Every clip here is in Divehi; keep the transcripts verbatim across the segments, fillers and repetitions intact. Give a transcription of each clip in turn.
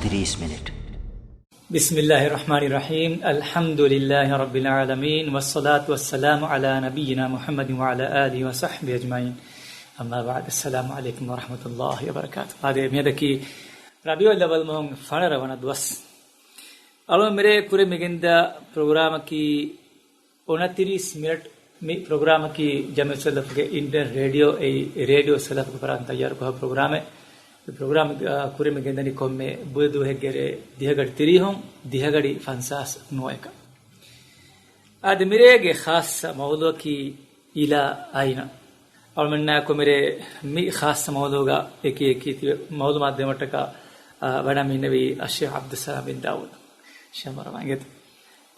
ތިރީސް މިނެޓް. بسم الله الرحمن الرحيم. الحمد لله رب العالمين، والصلاة والسلام على نبينا محمد وعلى آله وصحبه أجمعين. أما بعد، السلام عليكم ورحمة الله وبركاته. އާދެ، މިއަދަކީ ރަބީޢުލް އައްވަލް މަހުން ފަނަރަ ވަނަ ދުވަސް. އަޅުގަނޑު މިރޭ ކުރި މިގެންދާ ޕްރޮގްރާމަކީ އޮނަތިރީސް މިނެޓް. މި ޕްރޮގްރާމަކީ ޖަމިއްޔަތު ސަލަފުގެ އިންޑިއަން ރޭޑިއޯ އެއީ ރޭޑިއޯ ސަލަފުގެ ފަރާތުން ތައްޔާރުކޮށް ޕްރޮގްރާމެއް. މި ޕްރޮގްރާމް، އާ، ކުރިމަގެންދަނީ ކޮންމެ ބުދު ދުވަހެއްގެ ރޭ ދިހަގަޑި ތިރީހުން ދިހަގަޑި ފަންސާސް ނުވައަކަށް. އާދެ، މިރޭގެ ޚާއްޞަ މައުޟޫޢަކީ އިލާ އައިނަ. އަޅުމެންނާއެކު މިރޭ މި ޚާއްޞަ މައުޟޫޢުގަ އެކި އެކީ ތިބެ މައުލޫމާތު ދެވުމަށްޓަކާ، އާ، ވަޑައިންނެވީ އައްޝޭޚް ޢަބްދުއްސަލާމް ބިން ދާވޫދު. ޝޭޚް މަރުވާން އިނގޭތޯ.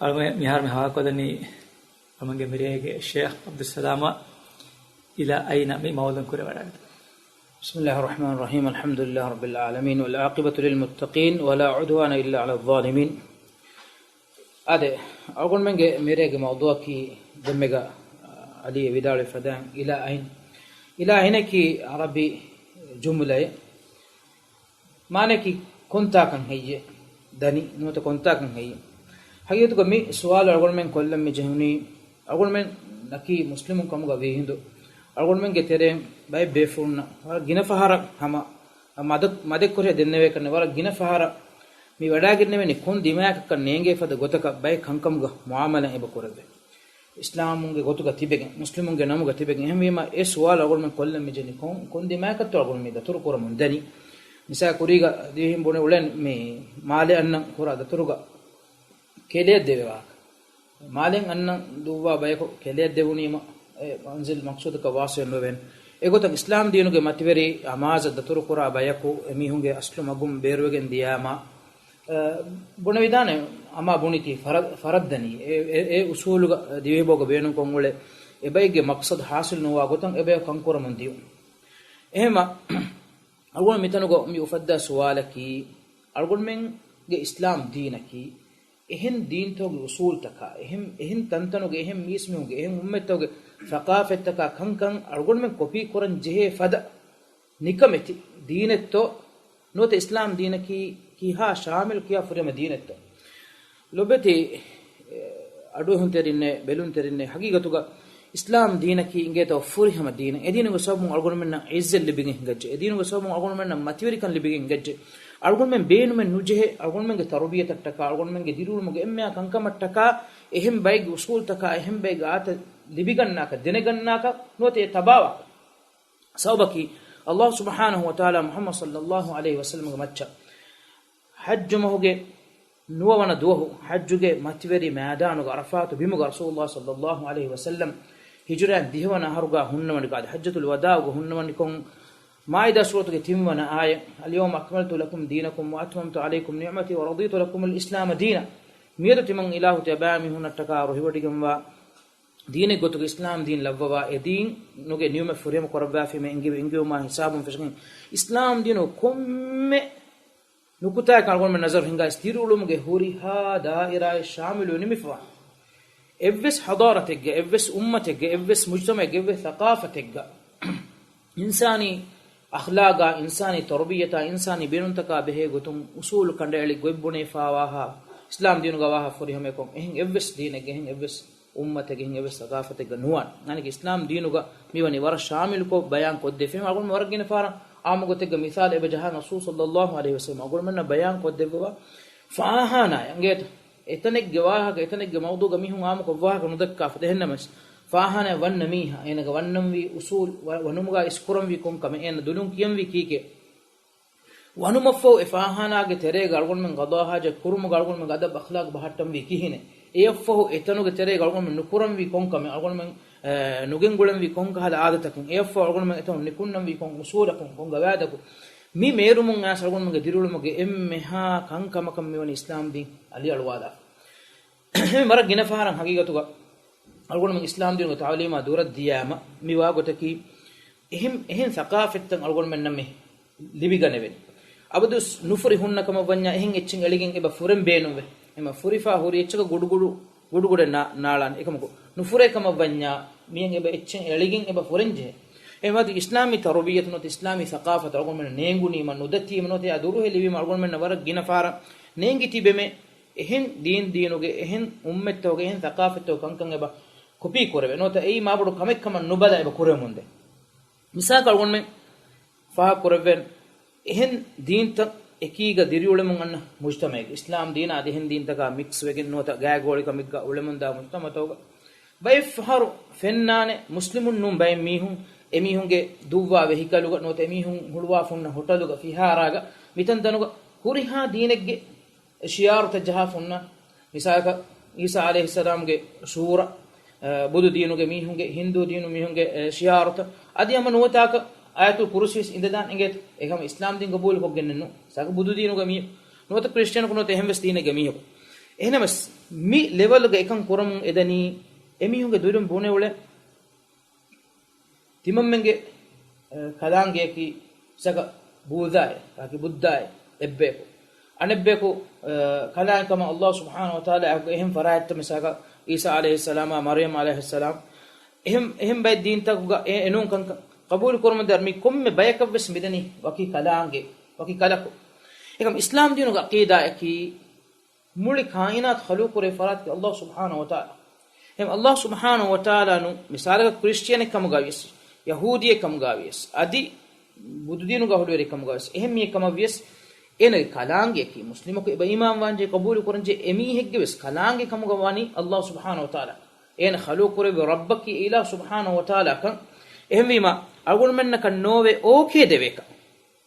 އަޅުމެން މިހާރު މި ހަވާލުކޮށްދެނީ އަޅުމެންގެ މިރޭގެ ޝޭޚް ޢަބްދުއްސަލާމް. އިލާ އައިނަ މި މައުޟޫޢުން ކުރެވަޑައިގަތީ. بسم الله الرحمن الرحيم. الحمد لله رب العالمين، والعاقبة للمتقين، ولا عدوان إلا على الظالمين. އާދެ، އަޅުގަނޑުމެންގެ މިރޭގެ މައުޟޫޢަކީ ދެންމެގަ އަލީ ވިދާޅުވި ފަދައިން އިލާ އައިން. އިލާ އައިނަކީ ޢަރަބި ޖުމްލައެއް. މާނައަކީ ކޮންތާކަން ހެއްޔޭ؟ ދަނީ ނުވަތަ ކޮންތާކަން ހެއްޔޭ؟ ހަގީގަތުގަ މި ސުވާލު އަޅުގަނޑުމެން ކޮށްލަން މި ޖެހުނީ، އަޅުގަނޑުމެންނަކީ މުސްލިމުން ކަމުގަ ވީހިނދު، އަޅުގަނޑުމެންގެ ތެރެއިން ބައެއް ބޭފުޅުންނަށް ވަރަށް ގިނަ ފަހަރަށް ހަމަ މަދަ-، މަދެއްކުރިއަށް ދެންނެވޭކަށް ވަރަށް ގިނަ ފަހަރަށް މި ވަޑައިގެންނެވެނީ ކޮން ދިމާޔަކަކަށް ނޭނގޭ ފަދަ ގޮތަކަށް ބައެއް ކަންކަމުގަ މުޢާމަލާތް އެބަ ކުރެވޭ. އިސްލާމުންގެ ގޮތުގަ ތިބެގެން، މުސްލިމުންގެ ނަމުގަ ތިބެގެން. އެހެންވީމަ، އެ ސުވާލު އަޅުގަނޑުމެން ކޮށްލަން މި ޖެހުނީ ކޮން، ކޮން ދިމާޔަކަށްތޯ އަޅުގަނޑު މި ދަތުރު ކުރަމުން ދަނީ؟ މިސާލަކަށް ކުރީގަ ދިވެހިން ބުނެ އުޅެން މި މާލެ އަންނަން ކުރާ ދަތުރުގަ ކެލެއަށް ދެވޭ ވާހަކަ. މާލެއަށް އަންނަން ދުއްވާ ބަޔަކު ކެލެއަށް ދެވުނީމަ، އެ މަންޒިލް މަޤްޞޫދަކަށް ވާޞިލެއް ނުވޭނެ. އެގޮތަށް އިސްލާމް ދީނުގެ މަތިވެރި އަމާޒަށް ދަތުރު ކުރާ ބަޔަކު އެމީހުންގެ އަސްލު މަގުން ބޭރުވެގެން ދިޔާމާ، އަ، ބުނެވިދާނެ، އަމާ ބުނިތީ ފަރަ-، ފަރައްދަނީ. އެ، އެ، އެ އުސޫލުގަ ދިވެހިބަހުގަ ބޭނުންކޮށް އުޅޭ އެބައެއްގެ މަޤްޞަދު ޙާޞިލު ނުވާ ގޮތަށް އެބަޔަކު ކަންކުރަމުން ދިޔުން. އެހެންމަ، އަޅުގަނޑު މިތަނުގަ މި އުފައްދާ ސުވާލަކީ، އަޅުގަނޑުމެންގެ އިސްލާމް ދީނަކީ، އެހެން ދީންތަކުގެ އުސޫލްތަކާ، އެހެން، އެހެން ތަންތަނުގެ، އެހެން މީސްމީހުންގެ، އެހެން އުއްމަތްތަކުގެ ޘަޤާފަތްތަކާ ކަންކަން އަޅުގަނޑުމެން ކޮޕީ ކުރަން ޖެހޭ ފަދަ ނިކަމެތި ދީނެއްތޯ؟ ނުވަތަ އިސްލާމް ދީނަކީ ކިހާ ޝާމިލު ކިހާ ފުރިހަމަ ދީނެއްތޯ؟ ލޮބެތި، އެ، އަޑުއެހުންތެރިންނޭ، ބެލުންތެރިންނޭ، ހަގީގަތުގަ އިސްލާމް ދީނަކީ އިނގޭތޯ ފުރިހަމަ ދީނެއް. އެދީނުގެ ސަބަބުން އަޅުގަނޑުމެންނަށް ޢިއްޒަތް ލިބިގެން ހިނގައްޖެ. އެދީނުގެ ސަބަބުން އަޅުގަނޑުމެންނަށް މަތިވެރިކަން ލިބިގެން ހިނގައްޖެ. އަޅުގަނޑުމެން ބޭނުމެއް ނުޖެހޭ، އަޅުގަނޑުމެންގެ ތަރުބިޔަތަށްޓަކާ، އަޅުގަނޑުމެންގެ ދިރިއުޅުމުގެ އެންމެހާ ކަންކަމަށްޓަކާ، އެހެން ބައެއްގެ އުސޫލްތަކާ، އެހެން ބައެއްގެ އާދަތް ލިބިގަންނާކަށް، ދެނެގަންނާކަށް، ނުވަތަ އެ ތަބާވާކަށް. ސަބަބަކީ، ﷲ ސުބްޙާނަހޫ ވަތަޢާލާ މުޙައްމަދު ޞައްލައްލާހު ޢަލައިހި ވަސައްލަމްގެ މައްޗަށް ޙައްޖު މަހުގެ ނުވަވަނަ ދުވަހު، ޙައްޖުގެ މަތިވެރި މައިދާނުގަ، ޢަރަފާތު ބިމުގަ ރަސޫލުﷲ ޞައްލައްލާހު ޢަލައިހި ވަސައްލަމް ހިޖުރައިން ދިހަވަނަ އަހަރުގަ ހުންނަވަނިކާ، ޙައްޖަތުލް ވަދާޢުގަ ހުންނަވަނިކޮށް، މާއިދާ ސޫރަތުގެ ތިންވަނަ އާޔަތް، اليوم أكملت لكم دينكم وأتممت عليكم نعمتي ورضيت لكم الإسلام دينا. މިއަދު ތިމަން އިލާހު ތިޔަބައިމީހުންނަށްޓަކާ ރުހިވޮޑިގެންވާ ދީނެއް ގޮތުގަ އިސްލާމް ދީން ލައްވަވާ، އެ ދީނުގެ ނިޢުމަތް ފުރިހަމަ ކުރައްވާފީމޭ އެންގެވި އެންގެވުމާ ހިސާބުން ފެށިގެން، އިސްލާމް ދީނު ކޮންމެ ނުކުތާއަކަށް އަޅުގަނޑުމެން ނަޒަރު ހިނގާ ދިރިއުޅުމުގެ ހުރިހާ ދާއިރާއެއް ޝާމިލު ވެ ނިމިފަވާ. އެއްވެސް ޙަޟާރަތެއްގަ، އެއްވެސް އުއްމަތެއްގަ، އެއްވެސް މުޖްތަމަޢެއްގަ، އެއްވެސް ޘަޤާފަތެއްގަ އިންސާނީ އަޚްލާގާ، އިންސާނީ ތަރުބިއްޔަތާ، އިންސާނީ ބޭނުންތަކާ ބެހޭ ގޮތުން އުސޫލު ކަނޑައެޅި ގޮތްބުނެފައިވާހާ، އިސްލާމް ދީނުގަ ވާހާ ފުރިހަމައެއް ކޮން އެހެން އެއްވެސް ދީނެއްގަ، އެހެން އެއްވެސް އުއްމަތެއްގެ ހިން އެއްވެސް ސަޤާފަތެއްގަ ނުވާނެ. އަނެކެ އިސްލާމް ދީނުގަ މިވަނީ ވަރަށް ޝާމިލުކޮށް ބަޔާން ކޮށްދެފެ. އަޅުގަނޑު ވަރަށް ގިނަ ފަހަރަށް އާއްމު ގޮތެއްގަ މިސާލެއް އެބަ ޖަހާ، ރަސޫލު ޞައްލައްލާހު ޢަލައިހި ވަސައްލަމް އަޅުގަނޑުމެންނަށް ބަޔާން ކޮށްދެއްވަވާ ފާހާނާ އިނގޭތަ؟ އެތަނެއްގެ ވާހަކަ، އެތަނެއްގެ މައުޟޫގަ މީހުން އާއްމުކޮށް ވާހަކަ ނުދައްކާފަ. އެހެންނަމަވެސް، ފާހާނާ ވަންނަ މީހާ، އޭނަގެ ވަންނަންވީ އުސޫލް، ވަ-، ވަނުމުގަ އިސްކުރަންވީ ކޮން ކަމެއް، އޭނަ ދުލުން ކިޔަންވީ ކީކޭ؟ ވަނުމަށްފަހު އެ ފާހާނާގެ ތެރޭގަ އަޅުގަނޑުމެން ޤަޟާ ޙާޖަތް ކުރުމުގަ އަޅުގަނޑުމެންގެ އަދަބް އަޚްލާޤް ބަހައްޓަންވީ ކިހިނެއް؟ އެއަށްފަހު އެތަނުގެ ތެރޭގަ އަޅުގަނޑުމެން ނުކުރަންވީ ކޮން ކަމެއް؟ އަޅުގަނޑުމެން، އެ، ނުގެންގުޅެންވީ ކޮންކަހަލަ އާދަތަކެއް؟ އެއަށްފަހު އަޅުގަނޑުމެން އެތަނުން ނިކުންނަންވީ ކޮން އުސޫލަކުން، ކޮން ގަވާއިދަކުން؟ މި މޭރުމުން އައިސް އަޅުގަނޑުމެންގެ ދިރިއުޅުމުގެ އެންމެހާ ކަންކަމަކަށް މިވަނީ އިސްލާމް ދީން އަލިއަޅުވާލާފަ. ވަރަށް ގިނަ ފަހަރަށް ހަގީގަތުގަ އަޅުގަނޑުމެން އިސްލާމް ދީނުގެ ތަޢުލީމާ ދުރަށް ދިޔާމަ މި ވާގޮތަކީ، އެހެން، އެހެން ސަޤާފަތްތައް އަޅުގަނޑުމެންނަށް މި ލިބިގަނެވެން. އަބަދުވެސް ނުފުރި ހުންނަ ކަމަށް ވަންޏާ، އެހެން އެއްޗެއް އެޅިގެން އެބަ ފުރެން ބޭނުންވެ. އެމަ ފުރިފާ ހުރި އެއްޗަކަށް ގުޑުގުޑު، ގުޑުގުޑެއް ނާ-، ނާޅާނެ. އެކަމަކު، ނުފުރޭ ކަމަށް ވަންޏާ، މިއަށް އެބަ އެއްޗެއް އެޅިގެން އެބަ ފުރެން ޖެހޭ. އެމަދު އިސްލާމީ ތަރުބިއްޔަތު ނުވަތަ އިސްލާމީ ސަޤާފަތު އަޅުގަނޑުމެންނަށް ނޭނގުނީމަ ނުދަތީމަ ނުވަތަ އެއާ ދުރުހެލިވީމަ އަޅުގަނޑުމެންނަށް ވަރަށް ގިނަ ފަހަރަށް ނޭނގި ތިބެމެ، އެހެން ދީން ދީނުގެ، އެހެން އުއްމަތްތަކުގެ، އެހެން ސަޤާފަތްތަކުގެ ކަންކަން އެބަ ކޮޕީ ކުރެވޭ ނުވަތަ އެއީ މާބޮޑު ކަމެއް ކަމަށް ނުބަލާ އެބަ ކުރެވެމުންދޭ. މިސާލަކަށް އަޅުގަނޑުމެން ފާހަގަކުރެއްވޭން، އެހެން ދީންތައް އެކީގަ ދިރިއުޅެމުން އަންނަ މުޖްތަމައެއް، އިސްލާމް ދީނާ އަދި އެހެން ދީންތަކާ މިކްސް ވެގެން ނުވަތަ ގާތްގޯޅިކަމެއްގަ އުޅެމުންދާ މުޖްތަމައުތަކުގަ ބައެއް ފަހަރު ފެންނާނެ މުސްލިމުން ނޫން ބައެއް މީހުން، އެމީހުންގެ ދުއްވާ ވެހިކަލުގަ ނުވަތަ އެމީހުން ހުޅުވާފަ ހުންނަ ހޮޓަލުގަ ފިހާރާގަ މިތަންތަނުގަ ހުރިހާ ދީނެއްގެ ޝިޢާރުތައް ޖަހާފަ ހުންނަ. މިސާލަކަށް، އީސާ ޢަލައިހިއްސަލާމްގެ ސޫރަ، އަ، ބުދު ދީނުގެ މީހުންގެ، ހިންދޫ ދީނު މީހުންގެ، އެ، ޝިޢާރުތައް، އަދި ހަމަ ނުވަތަކަށް އާޔަތުލް ކުރުސީވެސް އިނދެދާނެ އިނގޭތަ؟ އެކަމަ އިސްލާމް ދީން ގަބޫލުކޮށްގެންނެއްނު. ސާކަ ބުދު ދީނުގެ މީ ނުވަތަ ކްރިސްޓިއަނަކު ނުވަތަ އެހެންވެސް ދީނެއްގެ މީހަކު. އެހެނަމަސް މި ލެވަލްގަ އެކަން ކުރަމުން އެދަނީ އެމީހުންގެ ދުރުން ބުނެ އުޅެ ތިމަންމެންގެ، އަ، ކަލާނގެއަކީ ސަކަ ބޫދާއެއް، ކާކި ބުއްދާއެއް، އެއްބަޔަކު. އަނެއްބަޔަކު، އަ، ކަލާނގެ ކަމަށް ﷲ ސުބްޙާނަހޫ ވަތަޢާލާ އެކު އެހެން ފަރާތްތައް މިސާލަކަށް އީސާ ޢަލައިހިއްސަލާމާ މަރްޔަމް ޢަލައިހައްސަލާމް އެހެން، އެހެން ބައެއް ދީންތަކުގަ އެ އެނޫން ކަންކަން ޤަބޫލު ކުރަމުންދާ މި ކޮންމެ ބަޔަކަށްވެސް މިދަނީ ވަކި ކަލާނގެ، ވަކި ކަލަކު. އެކަމް އިސްލާމް ދީނުގެ ޢަޤީދާއަކީ މުޅި ކާއިނާތު ޚަލުޤުކުރެއްވި ފަރާތަކީ ﷲ ސުބްޙާނަހޫ ވަތަޢާލާ. އެހެން ﷲ ސުބްޙާނަހޫ ވަތަޢާލާ ނޫން މިސާލަކަށް ކްރިސްޓިއަނެއް ކަމުގަވިޔަސް، ޔަހޫދީއެއް ކަމުގަވިޔަސް، އަދި ބުދުދީނުގަ ހުޅުވެރި ކަމުގަވިޔަސް، އެހެން މީހެއް ކަމަށްވިޔަސް، އޭނަގެ ކަލާނގެއަކީ މުސްލިމަކު އެބަ އީމާންވާންޖެހޭ ޤަބޫލު ކުރަންޖެހޭ އެމީހެއްގެ ވެސް ކަލާނގެ ކަމުގަ ވަނީ ﷲ ސުބްޙާނަހޫ ވަތަޢާލާ. އޭނަ ޚަލުޤުކުރެއްވި ރައްބަކީ އިލާހު ސުބްޙާނަހޫ ވަތަޢާލާ ކަން. އެހެންވީމާ، އަޅުގަނޑުމެންނަކަށް ނޯވޭ އޯކޭ ދެވޭކަށް.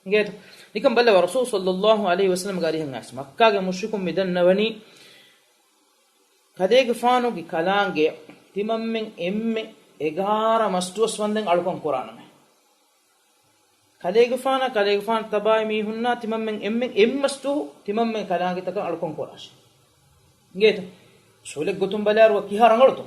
އިނގޭތަ؟ ނިކަން ބައްލަވާ، ރަސޫލު ޞައްލައްލާހު ޢަލައިހި ވަސައްލަމަގެ އަރިހަށް އައިސް މައްކާގެ މުޝްރިކުން މިދަންނަވަނީ، ކަލޭގެފާނުގެ ކަލާނގެ ތިމަންމެން އެންމެ އެގާރަ މަސްދުވަސް ވަންދެން އަޅުކަން ކުރާނަމޭ. ކަލޭގެފާނާ، ކަލޭގެފާނު ތަބާއި މީހުންނާ ތިމަންމެން އެންމެ އެއްމަސްދުވަހު ތިމަންމެން ކަލާނގެތަކަށް އަޅުކަން ކުރާށޭ. އިނގޭތަ؟ ސުވަލެއް ގޮތުން ބަލާއިރު ކިހާ ރަނގަޅުތޯ؟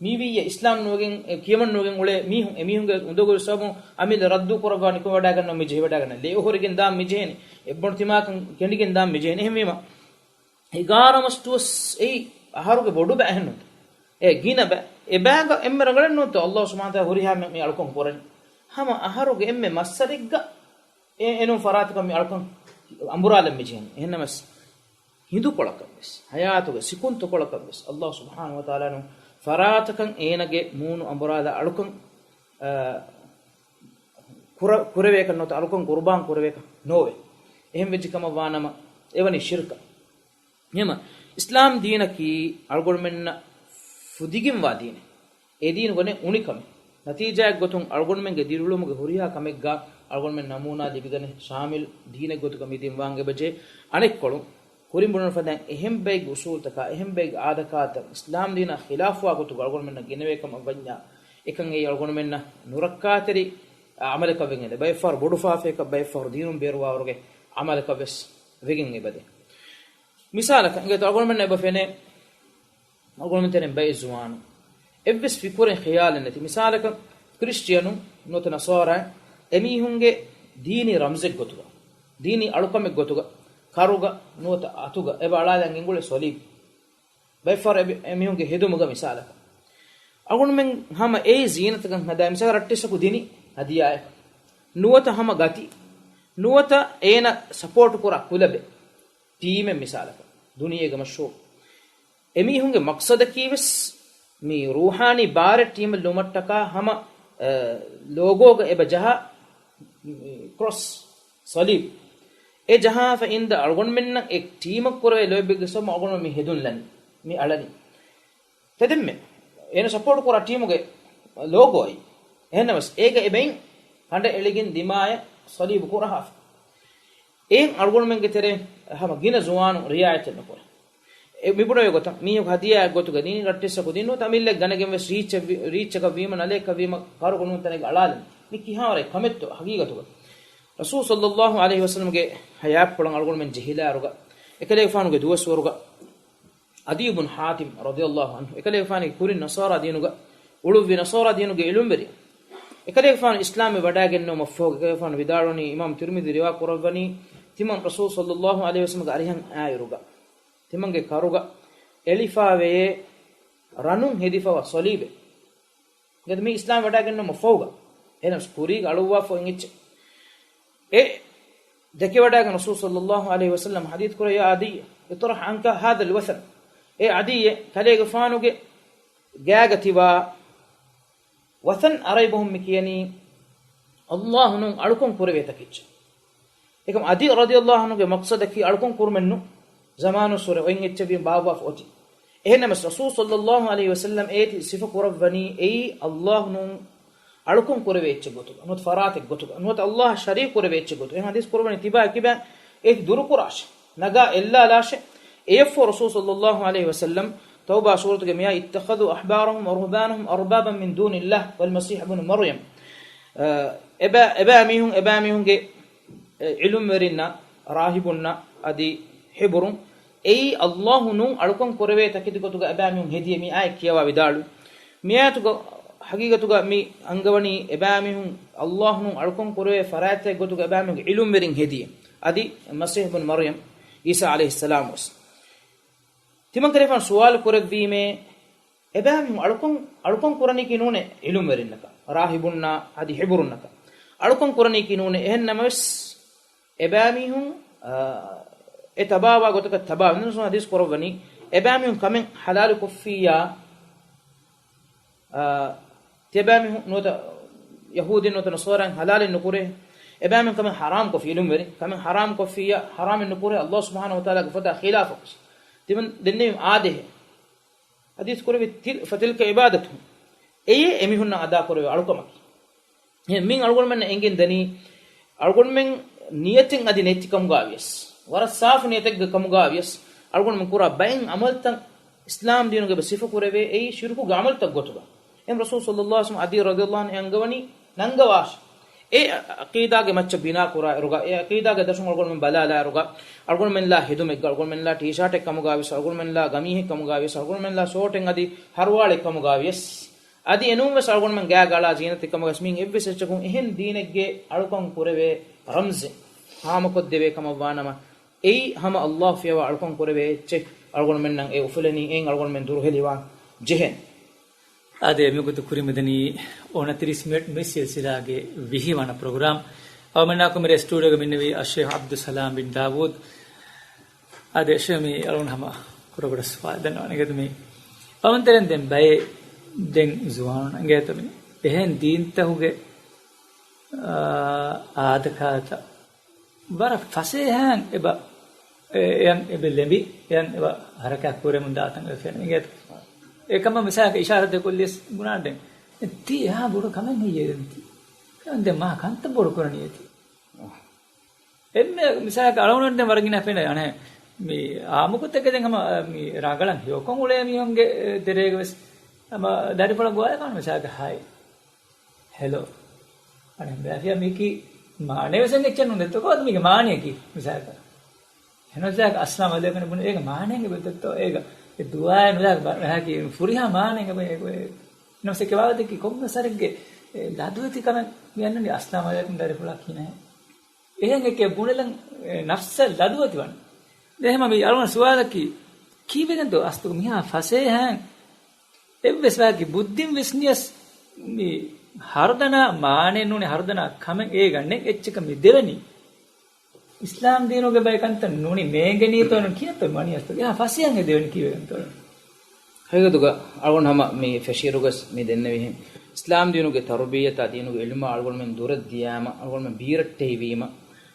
މީވިއްޔަ އިސްލާމް ނުވެގެން، އެ، ކިޔަމަން ނުވެގެން އުޅޭ މީހުން، އެމީހުންގެ އުނދަގުލު ސަބަބުން އަމިއްލަ ރައްދު ކުރައްވާ ނިކުމެވަޑައިގަންނަ މި ޖެހިވަޑައިގަންނަ، ލޭ އޮހޮރިގެން ދާން މި ޖެހޭނެ، އެއްބޮނޑު ތިމާކަން ކެނޑިގެން ދާން މި ޖެހޭނެ. އެހެންވީމަ، އެގާރަ މަސްދުވަސް އެއީ އަހަރުގެ ބޮޑު ބައެއް ނޫންތަ؟ އެ ގިނަ ބައެއް. އެ ބައިގަ އެންމެ ރަނގަޅެއް ނޫންތޯ ﷲ ސުބްޙާނަހޫ ވަތަޢާލާ ހުރިހާ މި، މި އަޅުކަން ކުރަނީ؟ ހަމަ އަހަރުގެ އެންމެ މައްސަރެއްގަ އެ އެނޫން ފަރާތަކަށް މި އަޅުކަން އަނބުރާލަން މި ޖެހެނީ. އެހެންނަމަސް، ހިނދުކޮޅަކަށްވެސް، ހަޔާތުގެ ސިކުންތުކޮޅަކަށްވެސް ﷲ ސުބްޙާނަހޫ ވަތަޢާލާ ނޫން ފަރާތަކަށް އޭނަގެ މޫނު އަނބުރާލާ އަޅުކަން، އަ، ކުރ-، ކުރެވޭކަށް ނުވަތަ އަޅުކަން ޤުރުބާން ކުރެވޭކަށް ނޯވޭ. އެހެން ވެއްޖެ ކަމަށް ވާނަމަ، އެވަނީ ޝިރްކަށް. އެހެންމަ، އިސްލާމް ދީނަކީ އަޅުގަނޑުމެންނަށް ފުދިގެންވާ ދީނެއް. އެ ދީނުގަ ނެތް އުނިކަމެއް. ނަތީޖާއެއްގޮތުން އަޅުގަނޑުމެންގެ ދިރިއުޅުމުގެ ހުރިހާ ކަމެއްގަ އަޅުގަނޑުމެން ނަމޫނާ ލިބިގަނެ، ޝާމިލް ދީނެއްގޮތުގަ މި ދީން ވާން އެބަޖެހޭ. އަނެއްކޮޅުން، ކުރިން ބުނުނު ފަދައިން އެހެން ބައެއްގެ އުސޫލްތަކާ، އެހެން ބައެއްގެ އާދަކާތައް އިސްލާމް ދީނާ ޚިލާފުވާ ގޮތުގަ އަޅުގަނޑުމެންނަށް ގެނެވޭ ކަމަށް ވަންޏާ، އެކަން އެއީ އަޅުގަނޑުމެންނަށް ނުރައްކާތެރި އަމަލަކަށް ވެގެންދޭ. ބައެއްފަހަރު ބޮޑު ފާފަޔަކަށް، ބައެއްފަހަރު ދީނުން ބޭރުވާވަރުގެ އަމަލަކަށް ވެސް ވެގެން އެބަދޭ. މިސާލަކަށް އިނގޭތޯ އަޅުގަނޑުމެންނަށް އެބަ ފެނޭ، އަޅުގަނޑުމެން ތެރެއިން ބައެއް ޒުވާނުން އެއްވެސް ފިކުރެއް ޚިޔާލެއް ނެތި. މިސާލަކަށް ކްރިސްޓިއަނުން ނުވަތަ ނަޞާރާއިން އެމީހުންގެ ދީނީ ރަމްޒެއް ގޮތުގަ، ދީނީ އަޅުކަމެއް ގޮތުގަ، ކަރުގަ ނުވަތަ އަތުގަ އެބަ އަޅާލަން ގެންގުޅޭ ޞަލީބް. ބައެއްފަހަރު އެ، އެމީހުންގެ ހެދުމުގަ މިސާލަކަށް. އަޅުގަނޑުމެން ހަމަ އެއީ ޒީނަތަކަށް ހަދާ މިސާލަކަށް ރައްޓެއްސަކު ދިނީ ހަދިޔާއެއް. ނުވަތަ ހަމަ ގަތި. ނުވަތަ އޭނަ ސަޕޯޓް ކުރާ ކުލަބެއް. ޓީމެއް މިސާލަކަށް. ދުނިޔޭގެ މަޝްހޫރު. އެމީހުންގެ މަޤްޞަދަކީ ވެސް މި ރޫޙާނީ ބާރެއް ޓީމެއް ލުމަށްޓަކާ ހަމަ، އަ، ލޯގޯގަ އެބަ ޖަހާ، މި ކްރޮސް، ޞަލީބް. އެ ޖަހާފަ އިންދަ އަޅުގަނޑުމެންނަށް އެ ޓީމަށް ކުރެވޭ ލޯތްބެއްގެ ސަބަބުން އަޅުގަނޑުމެން މި ހެދުން ލަނީ، މި އަޅަނީ. ތެދެންމެ އޭނަ ސަޕޯޓް ކުރާ ޓީމުގެ ލޯގޯއި. އެހެންނަމަސް އޭގަ އެބައިން ކަނޑައެޅިގެން ދިމާޔަށް ޞަލީބު ކުރަހާފަ. އެއިން އަޅުގަނޑުމެންގެ ތެރޭ ހަމަ ގިނަ ޒުވާނުން ރިޢާޔަތެއް ނުކުރޭ. އެ މިބުނެވި ގޮތަށް މީހަކު ހަދިޔާއެއް ގޮތުގަ ދިނީ ރައްޓެއްސަކު ދިން ނުވަތަ އަމިއްލައަށް ގަނެގެން ވެސް ރީއްޗަށް ވި-، ރީއްޗަކަށް ވީމަ ނަލަޔަކަށް ވީމަ ކަރުގަ ނޫން ތަނެއްގަ އަޅާލަން. މި ކިހާވަރެއް ކަމެއްތޯ ހަގީގަތުގަ؟ ރަސޫލު ޞައްލައްލާހު ޢަލައިހި ވަސައްލަމްގެ ޙަޔާތްޕުޅަށް އަޅުގަނޑުމެން ޖެހިލާއިރުގަ، އެކަލޭގެފާނުގެ ދުވަސްވަރުގަ ޢަދީ ބުން ޙާތިމް ރަޟިޔައްލާހު ޢަންހު އެކަލޭގެފާނުގެ ކުރިން ނަޞާރާ ދީނުގަ އުޅުއްވި ނަޞާރާ ދީނުގެ އިލްމުވެރި. އެކަލޭގެފާނު އިސްލާމްވެ ވަޑައިގެންނެވުމަށްފަހު އެކަލޭގެފާނު ވިދާޅުވަނީ، އިމާމް ތިރްމިޛީ ރިވާ ކުރައްވަނީ، ތިމަން ރަސޫލު ޞައްލައްލާހު ޢަލައިހި ވަސައްލަމްގެ އަރިހަށް އާއިރުގަ ތިމަންގެ ކަރުގަ އެޅިފާވެޔޭ ރަނުން ހެދިފަވާ ޞަލީބެއް. ގަދަ މި އިސްލާމް ވަޑައިގެންނެވުމަށްފަހުގަ އެހެނަސް ކުރީގަ އަޅުއްވާފަ އޮތް އެއްޗެއް. އެ ދެކެވަޑައިގެން ރަސޫލު ޞައްލައްލާހު ޢަލައިހި ވަސައްލަމަ ޙަދީޘް ކުރޭ، يا عدي، اطرح عنك هذا الوثن. އޭ ޢަދީއޭ، ކަލޭގެފާނުގެ ގާގަ ތިބާ ވަޘަން ޢަރަބިން މި ކިޔަނީ ﷲ ނޫން އަޅުކަން ކުރެވޭ ތަކެއްޗެއް. އެކަމް ޢަދީ ރަޟިޔައްލާހު ޢަންހުގެ މަޤްޞަދަކީ އަޅުކަން ކުރުމެއްނު، ޒަމާނުއްސުރެ އޮތް އެއްޗެއް ބާއްވާފަ އޮތީ. އެހެންނަމަސް ރަސޫލު ޞައްލައްލާހު ޢަލައިހި ވަސައްލަމް އޭތި ސިފަ ކުރައްވަނީ އެއީ ﷲ ނޫން އަޅުކަން ކުރެވޭ އެއްޗެއް ގޮތުގަ، ނުވަތަ ފަރާތެއް ގޮތުގަ، ނުވަތަ ﷲ އަށް ޝަރީކު ކުރެވޭ އެއްޗެއް ގޮތުގަ. އެހެން ޙަދީޘް ކުރައްވަނީ ތިބާ ކިބައިން އޭތި ދުރުކުރާށޭ، ނަގާ އެއްލާލާށޭ. އެއަށްފަހު ރަސޫލު ޞައްލައްލާހު ޢަލައިހި ވަސައްލަމް ތައުބާ ސޫރަތުގެ މިއާ، اتخذوا أحبارهم ورهبانهم أربابا من دون الله والمسيح ابن مريم. އަ، އެބަ-، އެބައިމީހުން، އެބައިމީހުންގެ އެ، ޢިލްމުވެރިންނާ، ރާހިބުންނާ އަދި ޙިބުރުން، އެއީ ﷲ ނޫން އަޅުކަން ކުރެވޭ ތަކެތި ގޮތުގަ އެބައިމީހުން ހެދިޔޭ މި އާޔަތް ކިޔަވާ ވިދާޅުވި. މި އާޔަތުގަ ޙަޤީޤަތުގަ މި އަންގަވަނީ އެބައިމީހުން ﷲ ނޫން އަޅުކަން ކުރެވޭ ފަރާތްތަކެއް ގޮތުގަ އެބައިމީހުންގެ ޢިލްމުވެރިން ހެދިޔޭ. އަދި މަސީޙު ބުނު މަރްޔަމް، ޢީސާ ޢަލައިހިއްސަލާމް ވެސް. ތިމަން ކަލޭފާނު ސުވާލު ކުރެއްވީމޭ، އެބައިމީހުން އަޅުކަން، އަޅުކަން ކުރަނީކީ ނޫނޭ ޢިލްމުވެރިންނަކަށް، ރާހިބުންނާ އަދި ޙިބުރުންނަކަށް. އަޅުކަން ކުރަނީކީ ނޫނޭ. އެހެން ނަމަވެސް، އެބައިމީހުން، އާ، އެ ތަބާވާ ގޮތަކަށް ތަބާ ނަބިއްޔާ ޙަދީޘް ކުރައްވަނީ، އެބައިމީހުން ކަމެއް ޙަލާލު ކޮށްފިއްޔާ، އާ، ތިޔަބައިމީހުން ނުވަތަ ޔަހޫދީން ނުވަތަ ނަޞާރާއިން ޙަލާލެއް ނުކުރޭ. އެބައިމީހުން ކަމެއް ޙަރާމް ކޮށްފި، ޢިލްމުވެރިން ކަމެއް ޙަރާމް ކޮށްފިއްޔާ، ޙަރާމެއް ނުކުރޭ، ﷲ ސުބްޙާނަހޫ ވަތަޢާލާގެ ފަދަ ޚިލާފަށް. ތިމަން ދެންނެވީމަ އާދޭހެއް. ޙަދީޘް ކުރެއްވި ތިލް-، ފަތިލްކަ ޢިބާދަތު. އެއީ އެމީހުންނަށް އަދާކުރެވޭ އަޅުކަމަކީ. އެހެން މިން އަޅުގަނޑުމެންނަށް އެނގެން ދަނީ، އަޅުގަނޑުމެން ނިޔަތެއް އަދި ނެތި ކަމުގަ ވިޔަސް، ވަރަށް ސާފު ނިޔަތެއްގެ ކަމުގަ ވިޔަސް، އަޅުގަނޑުމެން ކުރާ ބައެއް ޢަމަލުތައް އިސްލާމް ދީނުގެ އެބަ ސިފަ ކުރެވޭ، އެއީ ޝިރުކުގެ ޢަމަލުތައް ގޮތުގަ. އެހެން ރަސޫލު ޞައްލައްލާހު ޢަލައިހި ވަސައްލަމަ ޢަލީ ރަޟިޔައްލާހު ޢަންހު އަންގަވަނީ ނަންގަވާށޭ. އެ ޢަޤީދާގެ މައްޗަށް ބިނާ ކުރާ އިރުގަ، އެ ޢަޤީދާގެ ދަށުން އަޅުގަނޑުމެން ބަލާލާ އިރުގަ، އަޅުގަނޑުމެންލާ ހެދުމެއްގަ، އަޅުގަނޑުމެންލާ ޓީޝާޓެއް ކަމުގަ ވިޔަސް، އަޅުގަނޑުމެންލާ ގަމީހެއް ކަމުގަ ވިޔަސް، އަޅުގަނޑުމެންލާ ޝޯޓެއް އަދި ހަރުވާޅެއް ކަމުގަ ވިޔަސް، އަދި އެނޫން ވެސް އަޅުގަނޑުމެން ގާގަ އަޅާ ޒީނަތެއް ކަމުގަ ވިޔަސް، މިއިން އެއްވެސް އެއްޗަކުން އެހެން ދީނެއްގެ އަޅުކަން ކުރެވޭ ރަމްޒެއް ހާމަކޮށްދެވޭ ކަމަށް ވާނަމަ، އެއީ ހަމަ ﷲ ފިޔަވާ އަޅުކަން ކުރެވޭ އެއްޗެއް. އަޅުގަނޑުމެންނަށް އެ އުފުލެނީ، އެއިން އަޅުގަނޑުމެން ދުރުހެލިވާން ޖެހޭނެ. އާދެ، މިގޮތަށް ކުރިމަދަނީ އޮނަތިރީސް މިނެޓް މި ސިލްސިލާގެ ވިހި ވަނަ ޕްރޮގްރާމް. އަޅުގަނޑުމެންނާ ކުރިމަތި ސްޓޫޑިއޯގަ މިންނެވީ އައްޝޭޚް ޢަބްދުއްސަލާމް ބިން ދާވޫދު. އާދެ، އައްޝޭޚް މި އަޅުގަނޑު ހަމަ ކުޑަކުޑަ ސުވާލު ދަންނަވަން އެނގޭތަ މި. އަޅުގަނޑުމެން ދެން ބައެއް ދެން ޒުވާނުން އެނގޭތަ މި. އެހެން ދީންތަކުގެ، އާ، އާދަކާތައް ވަރަށް ފަސޭހައިން އެބަ، އެ-، އެޔަން އެބަ ލެނބި، އެޔަން އެބަ ހަރަކާތް ކުރެމުން ދާތަން އެ ފެން އިނގޭތަ؟ އެކަމަށް މިސާލަކަށް އިޝާރަތެއް ކޮށްލިޔަސް ބުނާން ދެން. އެ ތީ އެހާ ބޮޑު ކަމެއް ހެއްޔޭ ދެން ތީ؟ އެ ދެން މާ ކަންތައް ބޮޑު ކުރަނީ އޭތި. އެންމެ މިސާލަކަށް އަޅުގަނޑު ދެން ވަރަށް ގިނަ ފެން އަނެއް މި އާއްމު ގޮތެއްގަ ދެން ހަމަ މި ރަނގަޅަށް ހެޔޮކޮށް އުޅޭ މީހުންގެ ތެރޭގަ ވެސް ހަމަ ދަރިފުޅަށް ގޮވާލާނެ މިސާލަކަށް ހައި. ހެލޯ. އަނެއް ބައިފިޔާ މީކީ މާނައެއް ވެސް އެއްޗެއް ނުދެއްތޯ ކޯ މީގެ މާނަޔަކީ މިސާލަކަށް. ހެނޯ ޒާކް އައްސަލާމް އަލައިކުމް ބުނެ އޭގެ މާނައެއް އެބަ ދެއްތޯ އޭގަ. އެ ދުޢާއެއް ނުދާ ބަ-، އެހާކީ ފުރިހާ މާނައެއް އެބަ އެ-، އެ-، ނަމަސެކެ ވާވަތަކީ ކޮންމެ ސަރެއްގެ އެ ލަދުވެތި ކަމެއް މި އަންނަނީ އައްސަލާމް އަލައިކުމް ދަރިފުޅާ ކިހިނެއް. އެހެން އެކޭ ބުނެލަން އެ ނަފްސަށް ލަދުވެތި ވަން. ދެ ހަމަ މި އަޅުގަނޑު ސުވާލަކީ ކީއްވެގެންތޯ އަސްތުގަ މިހާ ފަސޭހައިން އެއްވެސް ވާހަކަ ބުއްދިން ވިސްނިޔަސް މި ހަރުދަނާ މާނައެއް ނޫނީ ހަރުދަނާ ކަމެއް އޭގަ ނެތް އެއްޗަކަށް މި ދެވެނީ. އިސްލާމް ދީނުގެ ބައި ކަންތައް ނޫނީ ނޭނގެނީތޯ ނޫން ކިހިނެއްތޯ މަނި އަސްތު. އެހާ ފަސޭހައިން އެ ދެވެނީ ކީއްވެގެންތޯ؟ ހަގީގަތުގަ އަޅުގަނޑު ހަމަ މި ފެށިއިރުގަސް މި ދެންނެވިހެން އިސްލާމް ދީނުގެ ތަރުބިއްޔަތާ ދީނުގެ ޢިލްމާ އަޅުގަނޑުމެން ދުރަށް ދިޔާމަ، އަޅުގަނޑުމެން ބީރައްޓެހިވީމަ،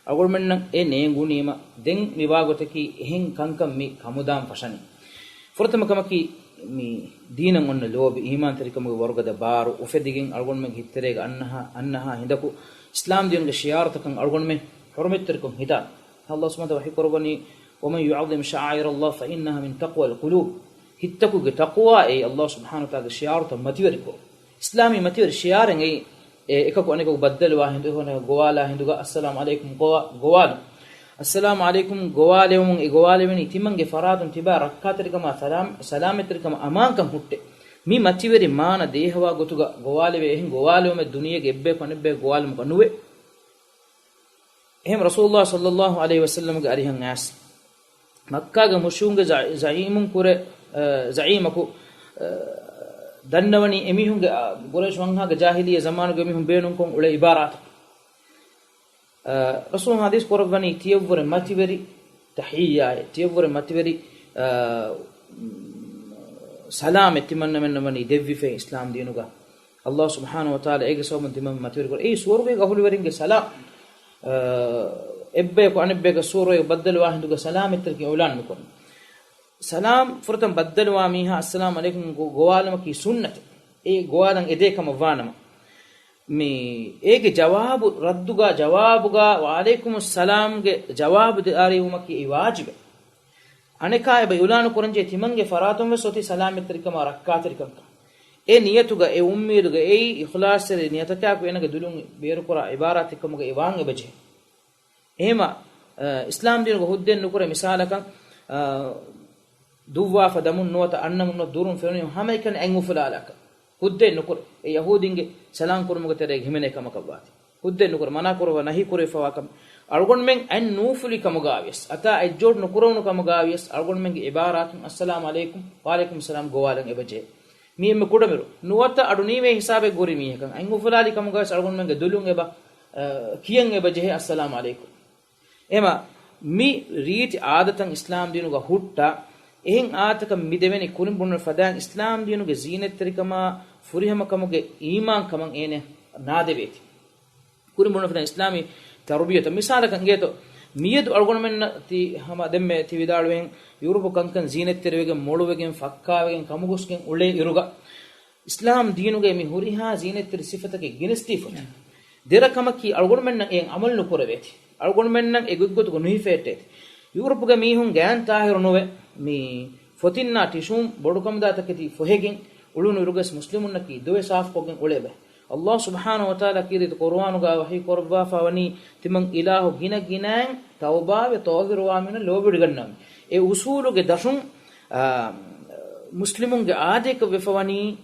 އަޅުގަނޑުމެންނަށް އެ ނޭނގުނީމަ، ދެން މިވާގޮތަކީ އެހެން ކަންކަން މި ކަމުދާން ފަށަނީ. ފުރަތަމަ ކަމަކީ، މި ދީނަށް އޮންނަ ލޯބި، އީމާންތެރިކަމުގެ ވަރުގަދަ ބާރު އުފެދިގެން އަޅުގަނޑުމެންގެ ހިތްތެރޭގަ އަންނަހާ، އަންނަހާ ހިނދަކު އިސްލާމް ދީނުގެ ޝިޢާރުތަކަށް އަޅުގަނޑުމެން ޙުރުމަތްތެރިކޮށް ހިތާ. ﷲ ސުބްޙާނަހޫ ވަތަޢާލާ ވަޙީ ކުރައްވަނީ، وَمَن يُعَظِّمْ شَعَائِرَ اللَّهِ فَإِنَّهَا مِن تَقْوَى الْقُلُوبِ. ހިތްތަކުގެ ތަޤްވާ އެއީ ﷲ ސުބްޙާނަހޫ ވަތަޢާލާގެ ޝިޢާރުތައް މަތިވެރިކޮށް. އިސްލާމީ މަތިވެރި ޝިޢާރެއް އެއީ، އެ އެކަކު އަނެކަކު ބައްދަލުވާ ހިނދު، އެކަކު އަނެކަކު ގޮވާލާ ހިނދުގަ، އައްސަލާމު ޢަލައިކުމް ގޮވާ-، ގޮވާލު. އައްސަލާމު ޢަލައިކުމް ގޮވާލެވުމުން އެ ގޮވާލެވެނީ ތިމަންގެ ފަރާތުން ތިބާ ރައްކާތެރިކަމާ ސަލާމް-، ސަލާމަތްތެރިކަމާ އަމާންކަން ހުއްޓެ. މި މަތިވެރި މާނަ ދޭހަވާ ގޮތުގަ ގޮވާލެވޭ އެހެން ގޮވާލެވުމެއް ދުނިޔޭގެ އެއްބަޔަކު އަނެއްބަޔަކު ގޮވާލުމަކަށް ނުވޭ. އެހެން ރަސޫލުﷲ ޞައްލައްލާހު ޢަލައިހި ވަސައްލަމްގެ އަރިހަށް އައިސް، މައްކާގެ މުޝްރިކުންގެ ޒަ-، ޒަޢީމުން ކުރެ-، އަ، ޒަޢީމަކު، އަ، ދަންނަވަނީ އެމީހުންގެ، އާ، ގުރައިޝް ވަންހާގެ ޖާހިލިއްޔަ ޒަމާނުގެ މީހުން ބޭނުންކޮށް އުޅޭ އިބާރާތަކުން. އާ، ރަސޫލު ޙަދީޘް ކުރައްވަނީ ތިޔަށްވުރެ މަތިވެރި ތަޙިއްޔާއެއް، ތިޔަށްވުރެ މަތިވެރި، އާ، ސަލާމެއް ތިމަންނަމެންނަށް ވަނީ ދެއްވިފައި އިސްލާމް ދީނުގަ. ﷲ ސުބްޙާނަހޫ ވަތަޢާލާ އޭގެ ސަބަބުން ތިމަން މަތިވެރި ކުރޭ. އެއީ ސުވަރުގޭގެ އަހުލުވެރިންގެ ސަލާމް، އާ، އެއްބަޔަކު އަނެއްބަޔަކަށް ސުވަރުގޭގެ ބައްދަލުވާ ހިނދުގެ ސަލާމަތްތެރިކަން އިޢުލާން ނުކުރަން. ސަލާމް ފުރަތަމަ ބައްދަލުވާ މީހާ އައްސަލާމް ޢަލައިކުމް ގޮ-، ގޮވާލުމަކީ ސުންނަތެއް. އެ ގޮވާލަން އެދޭ ކަމަށް ވާނަމަ، މި އޭގެ ޖަވާބު ރައްދުގަ ޖަވާބުގަ ވަޢަލައިކުމުއްސަލާމްގެ ޖަވާބު ދާރީވުމަކީ އެއީ ވާޖިބެއް. އަނެކާ އެބަ އިޢުލާނު ކުރަންޖެހޭ ތިމަންގެ ފަރާތުން ވެސް އޮތީ ސަލާމަތްތެރިކަމާ ރައްކާތެރިކަންކަން. އެ ނިޔަތުގަ، އެ އުއްމީދުގަ، އެއީ އިޚްލާޞްތެރި ނިޔަތަކާއެކު އޭނަގެ ދުލުން ބޭރުކުރާ އިބާރާތެއް ކަމުގައި ވާން އެބަޖެހޭ. އެހެމަ، އަ، އިސްލާމް ދީނުގަ ހުއްދައެއް ނުކުރޭ މިސާލަކަށް، އަ، ދުއްވާފަ ދަމުން ނުވަތަ އަންނަމުން ނުވަތަ ދުރުން ފެނުނީމަ ހަމައެކަނި އަތް އުފުލާލާކަށް ހުއްދައެއް ނުކުރޭ. އެ ޔަހޫދީންގެ ސަލާމް ކުރުމުގެ ތެރޭގަ ހިމެނޭ ކަމަކަށް ވާތީ. ހުއްދައެއް ނުކުރޭ، މަނާ ކުރައްވާ ނަހީ ކުރެވިފަވާ ކަމެއް. އަޅުގަނޑުމެން އަތް ނޫފުލި ކަމުގަ ވިޔަސް، އަތާ އެއްޖޯޑު ނުކުރެވުނު ކަމުގަ ވިޔަސް، އަޅުގަނޑުމެންގެ އިބާރާތުން އައްސަލާމް ޢަލައިކުމް، ވަޢަލައިކުމް ސަލާމް ގޮވާލަން އެބަޖެހޭ. މީ އެންމެ ކުޑަމިރު. ނުވަތަ އަޑު ނީވޭ ހިސާބެއް ގުރި މީހަކަށް އަތް އުފުލާލި ކަމުގަވެސް އަޅުގަނޑުމެންގެ ދުލުން އެބަ، އަ، ކިޔަން އެބަ ޖެހޭ އައްސަލާމް ޢަލައިކުމް. އެމަ މި ރީތި އާދަތައް އިސްލާމް ދީނުގަ ހުއްޓާ، އެހެން އާދަތަކަށް މި ދެވެނީ ކުރިން ބުނުން ފަދައިން އިސްލާމް ދީނުގެ ޒީނަތްތެރިކަމާ ފުރިހަމަކަމުގެ އީމާން ކަމަށް އޭނަ ނާދެވޭތީ. ކުރިން ބުނުން ފަދަ އިސްލާމީ ތަރުބިޔަތަށް މިސާލަކަށް އިނގޭތޯ، މިއަދު އަޅުގަނޑުމެންނަށް ތި ހަމަ ދެންމެ ތި ވިދާޅުވެން، ޔޫރަޕު ކަންކަން ޒީނަތްތެރިވެގެން، މޮޅުވެގެން، ފައްކާވެގެން، ކަމުގޮސްގެން އުޅޭ އިރުގަ، އިސްލާމް ދީނުގައި މި ހުރިހާ ޒީނަތްތެރި ސިފަތަކެއް ގެނެސްދީފަ. ދެރަ ކަމަކީ އަޅުގަނޑުމެންނަށް އެއަށް އަމަލު ނުކުރެވޭތީ. އަޅުގަނޑުމެންނަށް އެ ގޮތްގޮތުގަ ނުހިފޭއްޓޭތީ. ޔޫރަޕުގެ މީހުން ގާތް ތާހިރު ނުވެ، މި ފޮތިންނާ ޓިޝޫން ބޮޑުކަމުދާ ތަކެތި ފޮހެގެން، އުޅުނު އިރުގަސް މުސްލިމުންނަކީ ދޮވެ ސާފުކޮށްގެން އުޅޭބަ. ﷲ ސުބްޙާނަހޫ ވަތަޢާލާ ކީރިތި ޤުރުއާނުގަ ވަޙީ ކުރައްވާފަ ވަނީ، ތިމަން އިލާހު ގިނަ ގިނައިން ތައުބާވެ ޠާހިރުވާ މީހުންނަށް ލޯބިވެޑިގަންނަވަމޭ. އެ އުސޫލުގެ ދަށުން، އާ، މުސްލިމުންގެ އާދަޔަކަށް ވެފަ ވަނީ،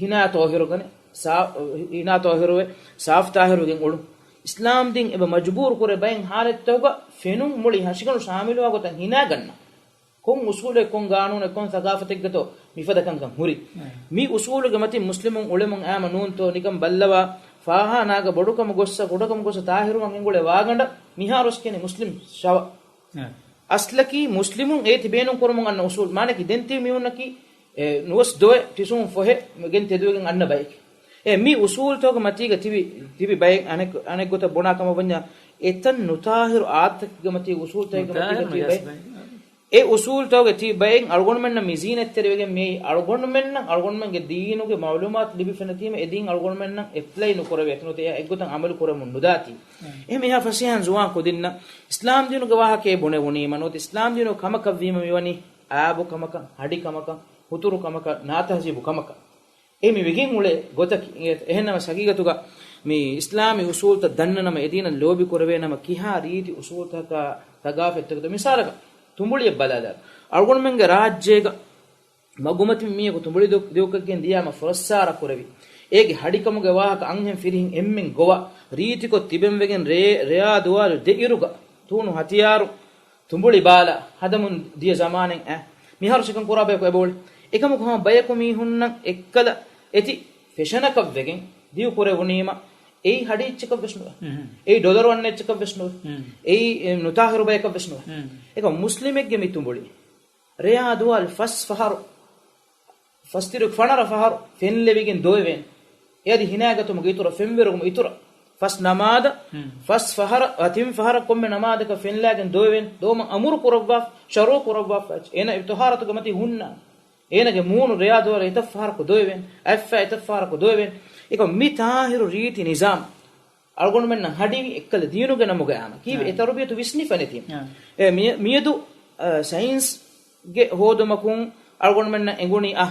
ހިނާ ޠާހިރު ކަނެ، ސާ-، ހިނާ ޠާހިރުވެ، ސާފު ޠާހިރުވެގެން އުޅުން. އިސްލާމް ދީން އެބަ މަޖުބޫރު ކުރޭ ބައެއް ޙާލަތްތަކުގަ ފެނުން މުޅި ހަށިގަނޑު ޝާމިލުވާ ގޮތަށް ހިނާ ގަންނަ. ކޮން އުސޫލެއް، ކޮން ގާނޫނެއް، ކޮން ސަގާފަތެއްގަތޯ މިފަދަ ކަންކަން ހުރީ؟ މި އުސޫލުގެ މަތިން މުސްލިމުން އުޅެމުން އާމަ ނޫންތޯ؟ ނިކަން ބައްލަވާ، ފާހާ ނާގަ ބޮޑުކަމު ގޮއްސަ، ކުޑަކަމު ގޮއްސަ ޠާހިރުވާން އެނގުޅެ ވާގަނޑަށް މިހާރު އަސްކެނި މުސްލިމް ޝަވަ. އަސްލަކީ މުސްލިމުން އޭތި ބޭނުން ކުރުމުން އަންނަ އުސޫލް. މާނަކީ ދެން ތިބި މީހުންނަކީ، އެ، ނުވަސް ދޮވެ ޓިޝޫން ފޮހެ ގެން ތެދުވެގެން އަންނަ ބައެކޭ. އެ، މި އުސޫލްތަކުގެ މަތީގަ ތިބި، ތިބި ބައެއް އަނެއް، އަނެއް ގޮތަށް ބުނާ ކަމަށް ވަންޏާ، އެތަން ނުތާހިރު އާދަތަކެއްގެ މަތީ އުސޫލްތަކެއްގެ މަތީގަ ތިބި ބައެއް. އެ އުސޫލްތަކުގެ ތިބި ބައެއް އަޅުގަނޑުމެންނަށް މި ޒީނަތްތެރިވެގެން މިއީ އަޅުގަނޑުމެންނަށް އަޅުގަނޑުމެންގެ ދީނުގެ މަޢުލޫމާތު ލިބިފަ ނެތީމަ އެ ދީން އަޅުގަނޑުމެންނަށް އެޕްލައި ނުކުރެވޭތީ ނުވަތަ އެއާ އެއްގޮތަށް އަމަލު ކުރެވެމުން ނުދާތީ. އެހެން މިހާ ފަސޭހައިން ޒުވާން ކުދިންނަށް އިސްލާމް ދީނުގެ ވާހަކައެއް ބުނެވުނީމަ ނުވަތަ އިސްލާމް ދީނުގެ ކަމަކަށްވީމަ މިވަނީ އާބު ކަމަކަށް، ހަޑި ކަމަކަށް، ހުތުރު ކަމަކަށް، ނާތަހްޒީބު ކަމަކަށް. އެ މި ވެގެން އުޅޭ ގޮތަކީ. އެހެންނަމަ ހަގީގަތުގަ މި އިސްލާމީ އުސޫލްތައް ދަންނަނަމަ އެދީނަށް ލޯބި ކުރެވޭނަމަ ކިހާ ރީތި އުސޫލްތަކާ ސަގާފަތްތަކެއްތޯ؟ މިސާލަކަށް ތުނބުޅިއެއް ބަލާލާ. އަޅުގަނޑުމެންގެ ރާއްޖޭގަ މަގުމަތިން މީހަކު ތުނބުޅި ދެ-، ދެއުކަށްގެން ދިޔާމަ ފުރައްސާރަ ކުރެވި. އޭގެ ހަޑިކަމުގެ ވާހަކަ އަންހެން ފިރިހެން އެންމެން ގޮވާ ރީތިކޮށް ތިބެން ވެގެން ރޭ، ރެޔާ ދުވާލު ދެ އިރުގަ ތޫނު ހަތިޔާރު ތުނބުޅި ބާލާ ހަދަމުން ދިޔަ ޒަމާނެއް އައި. މިހާރު ޝިކަން ކުރާ ބަޔަކު އެބައުޅޭ. އެކަމަކު ހަމަ ބަޔަކު މީހުންނަށް އެއްކަލަ އެތި ފެޝަނަކަށް ވެގެން ދިޔު ކުރެވުނީމަ އެއީ ހަޑި އެއްޗަކަށް ވެސް ނުވޭ. އެއީ ޑޮލަރު އަންނަ އެއްޗަކަށް ވެސް ނުވޭ. އެއީ، އެ، ނުތާހިރު ބަޔަކަށް ވެސް ނުވޭ. އެކަމަ މުސްލިމެއްގެ މި ތުނބުޅި ރެޔާ ދުވާލު ފަސް ފަހަރު، ފަސްތިރި ފަނަރަ ފަހަރު ފެންލެވިގެން ދޮވެވޭނެ. އެއަދި ހިނާގަތުމުގެ އިތުރަށް، ފެންވެރުމުގެ އިތުރަށް ފަސް ނަމާދަށް، ފަސް ފަހަރަށް، އަ، ތިން ފަހަރަށް ކޮންމެ ނަމާދަކަށް ފެންލާގެން ދޮވެވޭނެ. ދޮވުމަށް އަމުރު ކުރައްވާފަ، ޝަރުޢު ކުރައްވާފަ. އޭނަ އެ ތަހާރަތުގެ މަތީ ހުންނާނެ. އޭނަގެ މޫނު ރެޔާ ދުވާލު އެތައް ފަހަރަކު ދޮވެވޭނެ، އަތްފައި އެތައް ފަހަރަކު ދޮވެވޭނެ. އެކަމަ މި ތާހިރު ރީތި ނިޒާމް އަޅުގަނޑުމެންނަށް ހަޑިވި އެއްކަލަ ދީނުގެ ނަމުގައި އާމަ. ކީއްވެ އެ ތަރުބިޔަތު ވިސްނިފަ ނެތީމަ؟ އެ މި-، މިއަދު، އަ، ސައިންސްގެ ހޯދުމަކުން އަޅުގަނޑުމެންނަށް އެނގުނީ، އަ،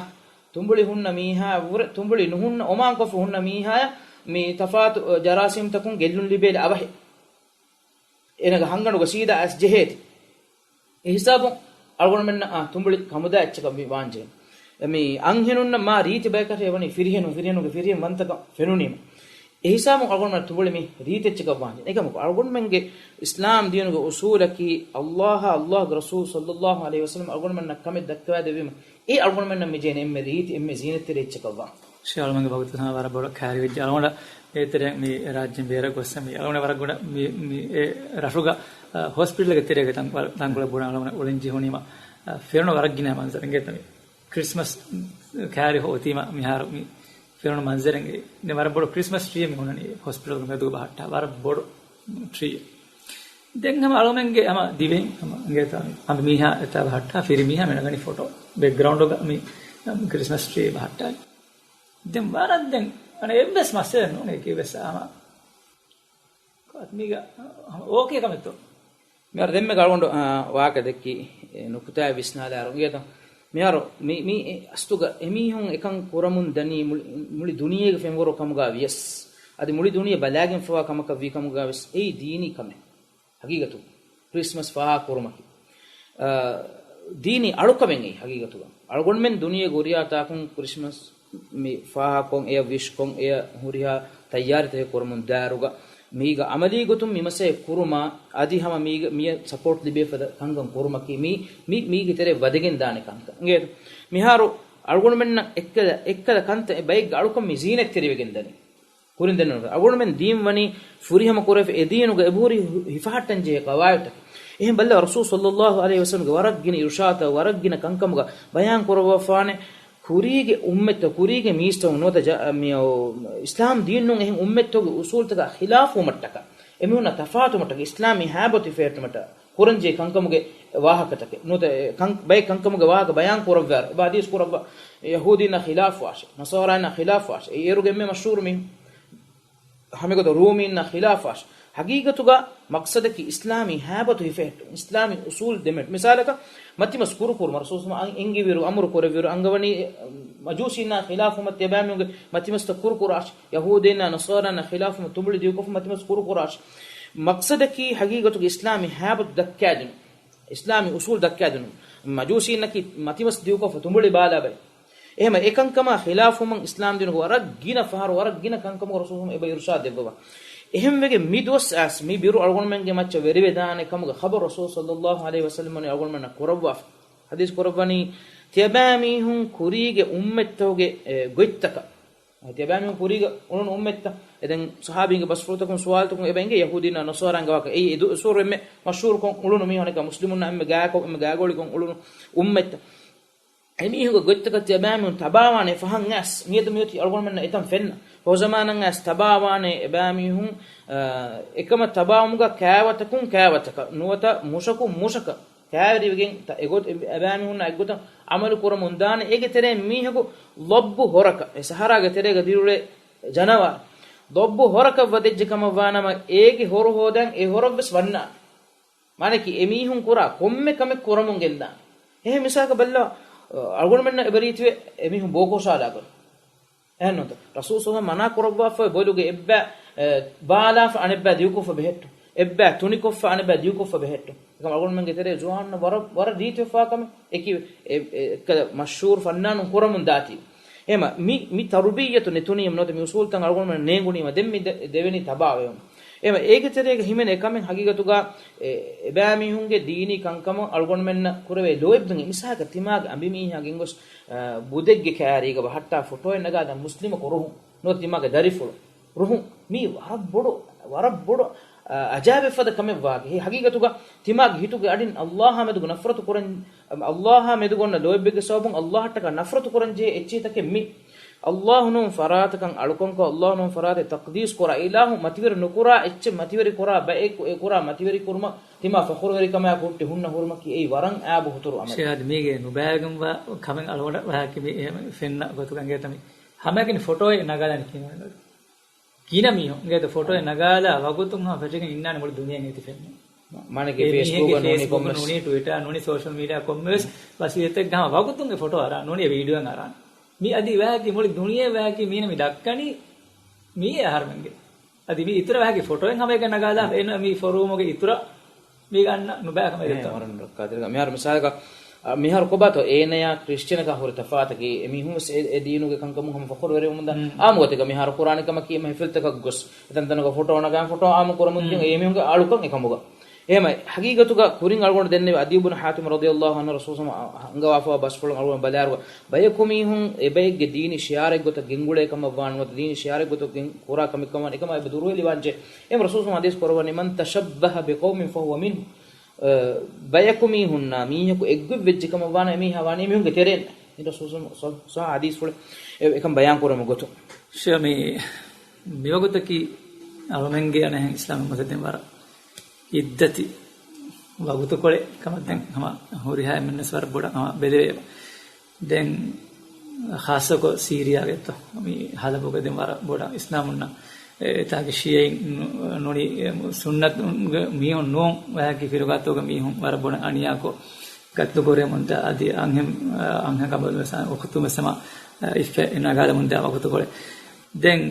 ތުނބުޅި ހުންނަ މީހާއަށްވުރެ، ތުނބުޅި ނުހުންނަ އޮމާންކޮށްފަ ހުންނަ މީހާޔަށް މި ތަފާތު، އަ، ޖަރާސީމްތަކުން ގެއްލުން ލިބޭލި އަވަހެއް. އޭނަގެ ހަންގަނޑުގަ ސީދާ އައިސް ޖެހޭތީ. އެ ހިސާބުން އަޅުގަނޑުމެންނަށް، އާ، ތުނބުޅި ކަމުދާ އެއްޗަކަށް މި ވާންޖެހޭ. މި އަންހެނުންނަށް މާ ރީތި ބަޔަކަށޭ ވަނީ ފިރިހެނުން، ފިރިހެނުންގެ ފިރިހެން ވަންތަކަން ފެނުނީމަ. އެހިސާބުން އަޅުގަނޑުމެން ތުނބުޅި މި ރީތި އެއްޗަކަށް ވާންޖެ. އެކަމަކު އަޅުގަނޑުމެންގެ އިސްލާމް ދީނުގެ އުސޫލަކީ ﷲ އާ ﷲގެ ރަސޫލު ޞައްލައްލާހު ޢަލައިހި ވަސައްލަމަ އަޅުގަނޑުމެންނަށް ކަމެއް ދައްކަވާ ދެއްވީމަ، އެ އަޅުގަނޑުމެންނަށް މި ޖެހޭނެ އެންމެ ރީތި، އެންމެ ޒީނަތްތެރި އެއްޗަކަށް ވާން. ޝޭޚް އަޅުމެންގެ ވަގުތު ހަމަ ވަރަށް ބޮޑަށް ކައިރިވެއްޖެ. އަޅުގަނޑަށް އޭތެރެ މި ރާއްޖެން ބޭރަށް ގޮއްސަ މި އަޅުގަނޑަށް ވަރަށް ގުޑަ މި، މި އެ ރަށުގަ، އަ، ހޮސްޕިޓަލްގެ ތެރޭގަ ތަން-، ތަންކޮޅެއް ބުނާ އަޅުގަނޑަށް އުޅެން ޖެހުނީމަ، އަ، ފެނުނު ވަރަށް ގިނަ މަންޒަރެއް އިނގޭތަ މި. ކްރިސްމަސް ކައިރި އޮތީމަ މިހާރު މި ފެނުނު މަންޒަރެއް އިނގޭ. ދެން ވަރަށް ބޮޑު ކްރިސްމަސް ޓްރީއެއް މި ހުންނަނީ ހޮސްޕިޓަލްގެ މެދުގަ ބަހައްޓާ. ވަރަށް ބޮޑު ޓްރީއެއް. ދެން ހަމަ އަޅުމެންގެ ހަމަ ދިވެހިން ހަމަ އިނގޭތާ މި އަނބިމީހާ އެތާ ބަހައްޓާ ފިރިމީހާ މި ނަގަނީ ފޮޓޯ. ބެކްގްރައުންޑުގަ މި ކްރިސްމަސް ޓްރީ ބަހައްޓާ. ދެން ވަރަށް ދެން އަނެއް އެއްވެސް މައްސަލައެއް ނޫނޭ ކީއްވެސް ހަމަ މީގަ ހަމަ އޯކޭ ކަމެއްތޯ؟ މިހާރު ދެންމެ އަޅުގަނޑު، އާ، ވާހަކަ ދެއްކި، އެ، ނުކުތާއެއް ވިސްނާލާއިރު އިނގޭތަ؟ މިހާރު މި، މި އަސްލުގަ އެމީހުން އެކަން ކުރަމުން ދަނީ މުޅި، މުޅި ދުނިޔޭގެ ފެންވަރު ކަމުގަ ވިޔަސް، އަދި މުޅި ދުނިޔެ ބަލާގެންފަވާ ކަމަކަށް ވީ ކަމުގަ ވެސް އެއީ ދީނީ ކަމެއް. ހަގީގަތު ކްރިސްމަސް ފާހާ ކުރުމަކީ، އާ، ދީނީ އަޅުކަމެއް އެއީ ހަގީގަތުގަ. އަޅުގަނޑުމެން ދުނިޔޭގެ ހުރިހާ ތާކުން ކްރިސްމަސް މި ފާހާކޮށް، އެޔަށް ވިޝްކޮށް، އެޔަށް ހުރިހާ ތައްޔާރީތަކެއް ކުރަމުން ދާއިރުގަ، މީގަ އަމަލީ ގޮތުން މި މައްސަލަ ކުރުމާ، އަދި ހަމަ މީގަ، މިއަށް ސަޕޯޓް ލިބޭ ފަދަ ކަންކަން ކުރުމަކީ މީ، މި، މީގެ ތެރެއަށް ވަދެގެން ދާނެ ކަންކަން. އިނގޭތަ؟ މިހާރު އަޅުގަނޑުމެންނަށް އެއްކަލަ، އެއްކަލަ ކަންތައް ބައެއްގެ އަޅުކަން މި ޒީނަތްތެރިވެގެން ދަނީ. ކުރިން ދެންނެވި އަޅުގަނޑުމެން ދީން ވަނީ ފުރިހަމަ ކުރެފަ އެ ދީނުގަ އެބަހުރި ހިފަހައްޓަން ޖެހޭ ޤަވާޢިދުތަކެއް. އެހެން ބައްލަ ރަސޫލު ޞައްލައްލާހު ޢަލައިހި ވަސައްލަމްގެ ވަރަށް ގިނަ އިރުޝާދުތައް ވަރަށް ގިނަ ކަންކަމުގަ ބަޔާން ކުރައްވާފާނެ ކުރީގެ އުއްމަތްތައް، ކުރީގެ މީސްތައް ނުވަތަ ޖަ-، މި-، އޮ، އިސްލާމް ދީނުން އެހެން އުއްމަތްތަކުގެ އުސޫލުތަކާ ޚިލާފުވުމަށްޓަކާ، އެމީހުންނާ ތަފާތުވުމަށްޓަކާ، އިސްލާމީ ހައިބަތު ހިފެހެއްޓުމަށްޓަކާ، ކުރަންޖެހޭ ކަންކަމުގެ ވާހަކަތަކެއް ނުވަތަ، އެ، ކަން-، ބައެއް ކަންކަމުގެ ވާހަކަ ބަޔާން ކުރައްވާއިރު، އެބަ ޙަދީޘް ކުރައްވާ، ޔަހޫދީންނާ ޚިލާފުވާށޭ، ނަޞާރާއިންނާ ޚިލާފުވާށޭ. އެ އޭރުގެ އެންމެ މަޝްހޫރު މީހުން، ހަމައެގޮތަށް ރޫމީންނާ ޚިލާފުވާށޭ. ޙަޤީޤަތުގަ މަޤްޞަދަކީ އިސްލާމީ ހައިބަތު ހިފެހެއްޓުން، އިސްލާމީ އުޞޫލު ދެމެން. މިސާލަކަށް، މަތިމަސް ކުރުކުރުމަށް ރަސޫލު އަން-، އެންގިވިއިރު، އަމުރު ކުރެއްވިއިރު، އަންގަވަނީ، އެ، މަޖޫސީންނާ ޚިލާފުވުމަށް ތިޔަބައިމީހުންގެ މަތިމަސްތައް ކުރުކުރާށޭ. ޔަހޫދީންނާ ނަޞާރާންނާ ޚިލާފުވުމަށް ތުނބުޅި ދިގުކޮށްފަ މަތިމަސް ކުރުކުރާށޭ. މަޤްޞަދަކީ ޙަޤީޤަތުގަ އިސްލާމީ ހައިބަތު ދައްކާދިނުން. އިސްލާމީ އުޞޫލު ދައްކާދިނުން. މަޖޫސީންނަކީ މަތިމަސް ދިގުކޮށްފަ ތުނބުޅި ބާލާ ބައެއް. އެހެމަ އެކަންކަމާ ޚިލާފުވުމަށް އިސްލާމް ދީނުގަ ވަރަށް ގިނަ ފަހަރު، ވަރަށް ގިނަ ކަންކަމުގަ ރަސޫލު އެބަ އިރުޝާދު ދެއްވަވާ. އެހެންވެގެން މި ދުވަސް އައިސް މި ބިރު އަޅުގަނޑުމެންގެ މައްޗަށް ވެރިވެދާނެ ކަމުގެ ޚަބަރު ރަސޫލު ޞައްލައްލާހު ޢަލައިހި ވަސައްލަމް ވަނީ އަޅުގަނޑުމެންނަށް ކުރައްވާފަ. ޙަދީޘް ކުރައްވަނީ، ތިޔަބައިމީހުން ކުރީގެ އުއްމަތްތަކުގެ، އެ، ގޮތްތަކަށް އަދި ތިޔަބައިމީހުން ކުރީގަ އުޅުނު އުއްމަތްތައް. އެ ދެން ޞަޙާބީންގެ ބަސްފުޅުތަކުން ސުވާލުތަކުން އެބަ އެނގޭ ޔަހޫދީންނާ ނަޞާރާންގެ ވާހަކަ. އެއީ އެ ދު-، ސޫރަ އެންމެ މަޝްހޫރުކޮށް އުޅުނު މީހުން އަނެއްކާ މުސްލިމުންނާ އެންމެ ގާތްކޮށް، އެންމެ ގާގޮޅިކޮށް އުޅުނު އުއްމަތްތައް. އެމީހުންގެ ގޮތްތަކަށް ތިޔަބައިމީހުން ތަބާވާނެ ފަހަން އައިސް މިއަދު މިއޮތީ އަޅުގަނޑުމެންނަށް އެތަން ފެންނަ. ހޯ ޒަމާނަށް އައިސް ތަބާވާނެ އެބައިމީހުން، އާ، އެކަމަށް ތަބާވުމުގަ ކާވަތަކުން ކާވަތަކަށް ނުވަތަ މުށަކުން މުށަކަށް ކާވެރިވެގެން ތަ-، އެގޮތް-، އެ-، އެބައިމީހުންނާ އެއްގޮތަށް ޢަމަލު ކުރަމުން ދާނެ. އޭގެ ތެރެއިން މީހަކު ލޮއްބު ހޮރަކަށް، އެ ސަހަރާގެ ތެރޭގަ ދިރިއުޅޭ ޖަނަވާރު، ލޮއްބު ހޮރަކަށް ވަދެއްޖެ ކަމަށް ވާނަމަ، އޭގެ ހޮރު ހޯދަން އެ ހޮރަށްވެސް ވަންނާނެ. މާނައަކީ އެމީހުން ކުރާ ކޮންމެ ކަމެއް ކުރަމުން ގެންދާނެ. އެހެން މިސާލަކަށް ބައްލަވާ، އަޅުގަނޑުމެންނަށް އެބަ ރީތިވޭ އެމީހުން ބޯކޯށާލާ ގޮތް. އެހެންނުތަ؟ ރަސޫލު ޞައްލަﷲު ޢަލައިހި ވަސައްލަމަ މަނާ ކުރައްވާފައި ބޮލުގެ އެއްބައި، އެ، ބާލާފަ އަނެއްބައި ދިގުކޮށްފަ ބެހެއްޓުން. އެއްބައި ތުނިކޮށްފަ އަނެއްބައި ދިގުކޮށްފަ ބެހެއްޓުން. އެކަމަ އަޅުގަނޑުމެންގެ ތެރޭ ޒުވާނުންނަށް ވަރަށް، ވަރަށް ރީތިވެފާ ކަމެއް. އެކި، އެ، އެ، އެއްކަލަ މަޝްހޫރު ފަންނާނުން ކުރަމުން ދާތީ. އެހެމަ މި، މި ތަރުބިއްޔަތު ނެތުނީމަ ނުވަތަ މި އުސޫލުތައް އަޅުގަނޑުމެން ނޭނގުނީމަ ދެން މި ދެ-، ދެވެނީ ތަބާވެވުން. އެހެމަ އޭގެ ތެރޭގަ ހިމެނޭ ކަމެއް ހަގީގަތުގަ އެ، އެބައިމީހުންގެ ދީނީ ކަންކަމަށް އަޅުގަނޑުމެންނަށް ކުރެވޭ ލޯތްބެއް. މިސާލަކަށް ތިމާގެ އަނބިމީހާ ގެންގޮސް، އަ، ބުދެއްގެ ކައިރީގަ ބަހައްޓާ ފޮޓޯއެއް ނަގާދާ މުސްލިމަކު ރުހުން. ނުވަތަ ތިމާގެ ދަރިފުޅު ރުހުން. މީ ވަރަށް ބޮޑު، ވަރަށް ބޮޑު، އަ، އަޖާއިބެއް ފަދަ ކަމެއް ވާގެ. ހަގީގަތުގަ ތިމާގެ ހިތުގެ އަޑިން ﷲ އާ މެދުގަ ނަފްރަތު ކުރަން، ﷲ އާ މެދުގަ އޮންނަ ލޯތްބެއްގެ ސަބަބުން ﷲ އަށްޓަކާ ނަފްރަތު ކުރަން ޖެހޭ އެއްޗިހިތަކެއް މި. ﷲ ނޫން ފަރާތަކަށް އަޅުކަންކޮށް، ﷲ ނޫން ފަރާތެއް ތަޤްދީސް ކުރާ، އިލާހު މަތިވެރި ނުކުރާ އެއްޗެއް މަތިވެރި ކުރާ ބައެއް އެ ކުރާ މަތިވެރި ކުރުމަށް ތިމާ ފަޚުރުވެރިކަމާ ހުއްޓި ހުންނަ ހުރުމަކީ އެއީ ވަރަށް އާބު ހުތުރު އަމަލެއް. ޝިހާދް މީގެ ނުބައިގަންވާ ކަމެއް އަޅުގަނޑަށް ވާހަކަ މި އެހެން ފެންނަ ގޮތުގަ އިނގޭތަ މި. ހަމައެކަނި ފޮޓޯއެއް ނަގާލަނީ ކިހިނެއް؟ ގިނަ މީހުން އިނގޭތަ ފޮޓޯއެއް ނަގާލާ ވަގުތުން ހަމަ ފެށިގެން އިންނާނެ މުޅި ދުނިޔެ ނެތި ފެންނަ. މާނައަކީ އެ މީހެއްގެ ފޭސްބުކް ނޫނީ، ފޭސްބުކް ކޮންމެސް ނޫނީ، ޓްވިޓާ ނޫނީ، ސޯޝަލް މީޑިއާ ކޮންމެވެސް ވަސީލަތެއް ހަމަ ވަގުތުން އެ ފޮޓޯ އަރާ ނޫނީ، އެ ވީޑިއޯއެއް އަރާ. މި އަދި ވާހަކަ މުޅި ދުނިޔެ ވާހަކަ މީނަ މި ދައްކަނީ މީ އަހަރުމެންގެ. އަދި މި އިތުރަށް ވާހަކަ ފޮޓޯއެއް ހަމައެކަނި ނަގާލާ އެން މި ފޮރުވުމުގެ އިތުރަށް މީ ގަންނަ ނުބައި ކަމެއް އެ، ދެއްތޯ؟ ވަރަށް ރައްކާތެރި. މިހާރު މިސާލަކަށް އަ، މިހާރު ކޮބާތޯ އޭނަޔާ ކްރިސްޗިއަނަކާ ހުރި ތަފާތަކީ؟ އެމީހުން ވެސް އެ، އެ ދީނުގެ ކަންކަމުން ހަމަ ފަޚުރުވެރިވެމުންދާ. މް. އާއްމު ގޮތެއްގަ މިހާރު ކުރާނެ ކަމަކީ އެމަ ހިފިލްތަކަށް ގޮސް އެތަންތަނުގަ ފޮޓޯ ނަގާން، ފޮޓޯ އާއްމު ކުރަމުން ދިޔުން އެ މީހުންގެ އަޅުކަން އެކަމުގަ. އެހެމަ ހަގީގަތުގަ ކުރިން އަޅުގަނޑު ދެންނެވި އަދީ ބުނު ޙާތިމް ރަޟިޔަﷲ ޢަންހު ރަސޫލު ސަމަ އަންގަވާފަވާ ބަސްފުޅުން އަޅުގަނޑު ބަލާއިރުގަ، ބަޔަކު މީހުން އެބައެއްގެ ދީނީ ޝިޢާރެއްގޮތަށް ގެންގުޅޭ ކަމަށްވާނު ނުވަތަ ދީނީ ޝިޢާރެއްގޮތަށް ގެން ކުރާ ކަމެއްކަމަށް ވާން އެކަމާ އެބަ ދުރުވެލިވާންޖެ. އެހެމަ ރަސޫލު ސަމަ ޙަދީޘް ކުރައްވަނީ، "مَنْ تَشَبَّهَ بِقَوْمٍ فَهُوَ مِنْهُمْ." އަ، ބަޔަކު މީހުންނާ މީހަކު އެއްގޮތް ވެއްޖެ ކަމަށް ވާނަމަ އެމީހާ ވާނީ އެމީހުންގެ ތެރޭން. އިން ރަސޫލު ސަމަ ޞަ-، ޞައްޙަ ޙަދީޘްފުޅެއް އެ-، އެކަން ބަޔާން ކުރަމު ގޮތުން. ޝޭޚް މި، މިވަގުތަކީ އަޅުމެންގެ އަނެއް އިސްލާމް އުއްމަތަށް ދެން ވަރަށް އިއްޒަތީ ވަގުތުކޮޅެއް ކަމަށް ދެން ހަމަ ހުރިހާ އެންމެންވެސް ވަރަށް ބޮޑަށް ހަމަ ބެލެވޭ. ދެން ޚާއްޞަކޮށް ސީރިޔާގެތޯ މި ހަލަބުގަ ދެން ވަރަށް ބޮޑަށް އިސްލާމުންނަށް އެ-، އެތާގެ ޝިޔައިން ނު-، ނުނި އެ ސުންނަތުންގެ މީހުން ނޫން ވަޔަކީ ފިރުގާތޯގެ މީހުން ވަރަށް ބޮޑަށް އަނިޔާކޮށް ގަތުލު ކުރެމުންދާ އަދި އަންހެން، އަންހެން ކަމަލު ވެސް އުޚުތުން ވެސް ހަމަ އިއްފަތް ނަގާލަމުންދާ ވަގުތުކޮޅެއް. ދެން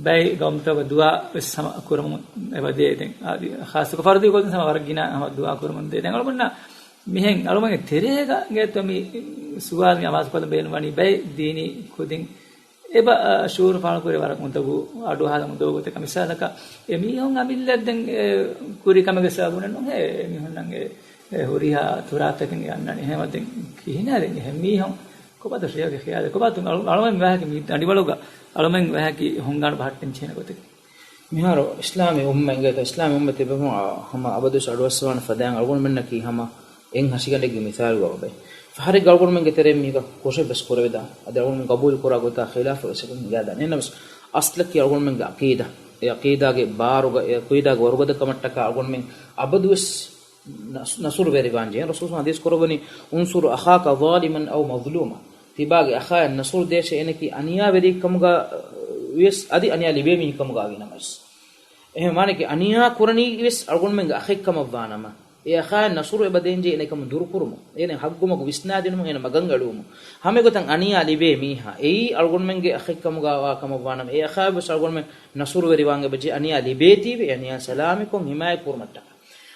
ބައި ގައުމުތަކުގެ ދުޢާ ވެސް ހަމަ ކުރަމުން އެބަދޭ. ދެން އަދި ޚާއްޞަކޮށް ފަރުދީ ގޮތުން ހަމަ ވަރަށް ގިނަ ހަމަ ދުޢާ ކުރަމުން ދޭ. ދެން އަޅުގަނޑަށް މިހެން އަޅުގަނޑުގެ ތެރޭގަ ގެތޯ މި ސުވާލު މި އަވާޒު ކޮށްލަން ބޭނުންވަނީ ބައެއް ދީނީ ކުދިން އެބަ، އަ، ޝުޢޫރު ފާޅުކުރި ވަރަށް އުނދަގޫ އަޑުއަހާލަން އުނދަގޫ ގޮތަކަށް. މިސާލަކަށް އެ މީހުން އަމިއްލަ ދެން އެ ކުރި ކަމެއްގެ ސަބަބުން ނޫން އެ މީހުންނަށް އެ، އެ ހުރިހާ ތުރާތަކެއް އަންނަނީ. އެހެމަ ދެން ކިހިނެއް ދެން އެހެން މީހުން ކޮބާތޯ ޝޭޚްގެ ޚިޔާލެއް؟ ކޮބާތޯ އަޅު-، އަޅުމެން ވާހަކަ މި ދަނޑިވަޅުގަ އަޅުމެން ވާހަކަ ހުންގާނު ބަހައްޓަން ޖެހޭނެ ގޮތެއް؟ މިހާރު އިސްލާމީ އުއްމަތް އިނގޭތޯ، އިސްލާމީ އުއްމަތް ތިބެމުން އަ، ހަމަ އަބަދުވެސް އަޑުއައްސަވާނެ ފަދައިން އަޅުގަނޑުމެންނަކީ ހަމަ އެއް ހަށިގަނޑެއްގެ މިސާލުގަ ވަބޭ. ފަހަރެއްގަ އަޅުގަނޑުމެންގެ ތެރެއިން މީހަކަށް ކުށެއް ވެސް ކުރެވިދާ، އަދި އަޅުގަނޑުމެން ގަބޫލު ކުރާ ގޮތާ ޚިލާފަށް ވެސް އެކަން ހިނގާދާނެ. އެހެންނަމަވެސް އަސްލަކީ އަޅުގަނޑުމެންގެ އަޤީދާ. އެ އަޤީދާގެ ބާރުގަ، އެ އަޤީދާގެ ވަރުގަދަކަމަށްޓަކާ އަޅުގަނޑުމެން އަބަދުވެސް ނަސް-، ނަޞްރުވެރިވާންޖެހޭ. ރަސޫލު ޙަދީޘް ކުރައްވަނީ، "انصر أخاك ظالما أو مظلوما." ތިބާގެ އަޚާއަށް ނަޞްރު ދޭށޭ، އޭނަކީ އަނިޔާވެރިއެއްކަމުގަ ވިޔަސް އަދި އަނިޔާ ލިބޭ މީހެއްކަމުގަ ވީނަމަވެސް. އެހެން ވާނެކީ އަނިޔާ ކުރަނީ ވިޔަސް އަޅުގަނޑުމެންގެ އަޚެއްކަމަށްވާނަމަ، އެ އަޚާއަށް ނަޞްރު އެބަ ދޭންޖެހޭ އޭނަ އެކަމުން ދުރުކުރުމުން، އޭނަ ހައްގުމަގު ވިސްނާދިނުމުން، އޭނަ މަގަށް އެޅުވުމުން. ހަމަ އެގޮތަށް އަނިޔާ ލިބޭ މީހާ އެއީ އަޅުގަނޑުމެންގެ އަޚެއްކަމުގަ ވާ ކަމަށްވާނަމަ، އެ އަޚާއަށް ވެސް އަޅުގަނޑުމެން ނަޞްރުވެރިވާން އެބަޖެހޭ އަނިޔާ ލިބޭތީވެ އެ އަނިޔާ ސަލާމަތްކޮށް ހިމާޔަތް ކުރުމަށްޓަކާ.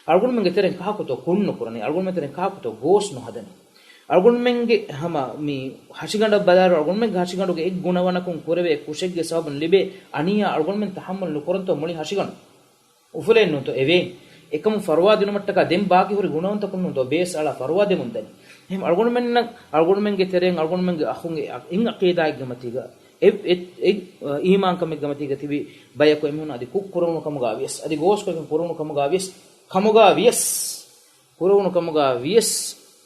އަޅުގަނޑުމެންގެ ތެރެއިން ކާކުތޯ ކުންނުކުރަނީ؟ އަޅުގަނޑުމެން ތެރެއިން ކާކުތޯ ގޯސް ނުހަދަނީ؟ އަޅުގަނޑުމެންގެ ހަމަ މި ހަށިގަނޑަށް ބަލާއިރު، އަޅުގަނޑުމެންގެ ހަށިގަނޑުގެ އެއް ގުނަވަނަކުން ކުރެވޭ ކުށެއްގެ ސަބަބުން ލިބޭ އަނިޔާ އަޅުގަނޑުމެން ތަޙައްމަލް ނުކުރަންތޯ މުޅި ހަށިގަނޑު؟ އުފުލޭން ނޫންތޯ އެވޭ؟ އެކަމުން ފަރުވާ ދިނުމަށްޓަކާ ދެން ބާކީ ހުރި ގުނަވަންތަކުން ނޫންތޯ ބޭސް އަޅާ ފަރުވާ ދެމުން ދަނީ؟ އެހެން އަޅުގަނޑުމެންނަށް، އަޅުގަނޑުމެންގެ ތެރެއިން އަޅުގަނޑުމެންގެ އަޚުންގެ އެއް އަޤީދާއެއްގެ މަތީގަ، އެ، އެ، އެ، އީމާންކަމެއްގެ މަތީގަ ތިބި ބަޔަކު އެމީހުން އަދި ކުށް ކުރެވުނު ކަމުގަ ވިޔަސް، އަދި ގޯސްކޮށް ކުރެވުނު ކަމުގަ ވިޔަސް، ކަމުގަ ވިޔަސް، ކުރެވުނު ކަމުގަ ވިޔަސް،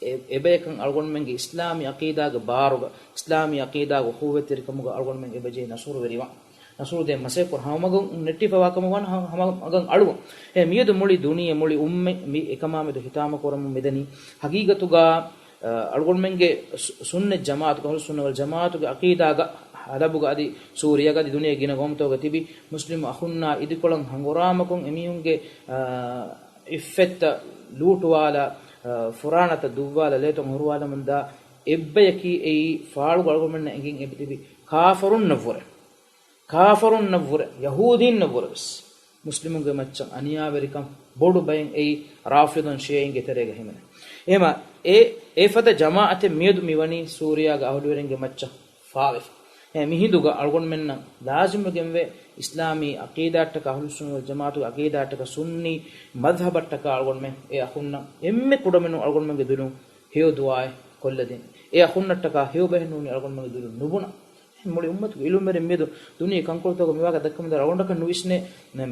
އެ-، އެބަޔަކަށް އަޅުގަނޑުމެންގެ އިސްލާމީ އަޤީދާގެ ބާރުގަ، އިސްލާމީ އަޤީދާގެ އުޚުއްވަތްތެރިކަމުގަ އަޅުގަނޑުމެން އެބަޖެހޭ ނަޞްރުވެރިވާން. ނަޞްރު ދޭން މަސައްކަތް ކުރަން. ހަމަ މަގުން ނެއްޓިފަވާ ކަމަށް ވާން، ހަ-، ހަމަ މަގަށް އަޅުވަން. އެ މިއަދު މުޅި ދުނިޔެ، މުޅި އުއްމަތް މި އެކަމާމެދު ހިތާމަ ކުރަމުން މިދަނީ. ހަގީގަތުގަ، އަ، އަޅުގަނޑުމެންގެ ސު-، ސުންނަތް ޖަމާޢަތުގެ، އަހުލުއްސުންނަ ވަލް ޖަމާޢަތުގެ އަޤީދާގަ، ހަލަބުގަ އަދި ސޫރިޔާގަ އަދި ދުނިޔޭގެ ގިނަ ގައުމުތަކުގަ ތިބި މުސްލިމް އަޚުންނާ އިދިކޮޅަށް ހަނގުރާމަކޮށް އެމީހުންގެ، އާ، އިއްފަތްތައް ލޫޓުވާލާ، އާ، ފުރާނަތައް ދުއްވާލާ، ލޭތައް ހުރުވާލަމުންދާ އެއްބަޔަކީ އެއީ ފާޅުގަ އަޅުގަނޑުމެންނަށް އެނގިން އެބަތިބި ކާފަރުންނަށްވުރެ، ކާފަރުންނަށްވުރެ، ޔަހޫދީންނަށްވުރެ ވެސް މުސްލިމުންގެ މައްޗަށް އަނިޔާވެރިކަން ބޮޑު ބައެއް އެއީ ރާފިޟުން ޝިޔަޢީންގެ ތެރޭގަ ހިމެނޭ. އެހެމަ އެ، އެފަދަ ޖަމާޢަތެއް މިއަދު މިވަނީ ސޫރިޔާގެ އަހުލުވެރިންގެ މައްޗަށް ފާވެފަ. އެ މިހިނދުގަ އަޅުގަނޑުމެންނަށް ލާޒިމުވެގެންވޭ އިސްލާމީ އަޤީދާއަށްޓަކާ، އަހުލުއްސުންނަ ވަލް ޖަމާޢަތުގެ އަޤީދާއަށްޓަކާ، ސުންނީ މަޛްހަބަށްޓަކާ އަޅުގަނޑުމެން އެ އަޚުންނަށް އެންމެ ކުޑަމިނުން އަޅުގަނޑުމެންގެ ދުލުން ހެޔޮ ދުޢާއެއް ކޮށްލަދޭން. އެ އަޚުންނަށްޓަކާ ހެޔޮ ބަހެއް ނޫނީ އަޅުގަނޑުމެންގެ ދުލުން ނުބުނާ. މުޅި އުއްމަތުގެ ޢިލްމުވެރިން މިއަދު ދުނިޔެ ކަންކޮޅުތަކުގަ މިވާގޮތަށް ދައްކަމުންދާ އަޅުގަނޑަކަށް ނުވިސްނޭ،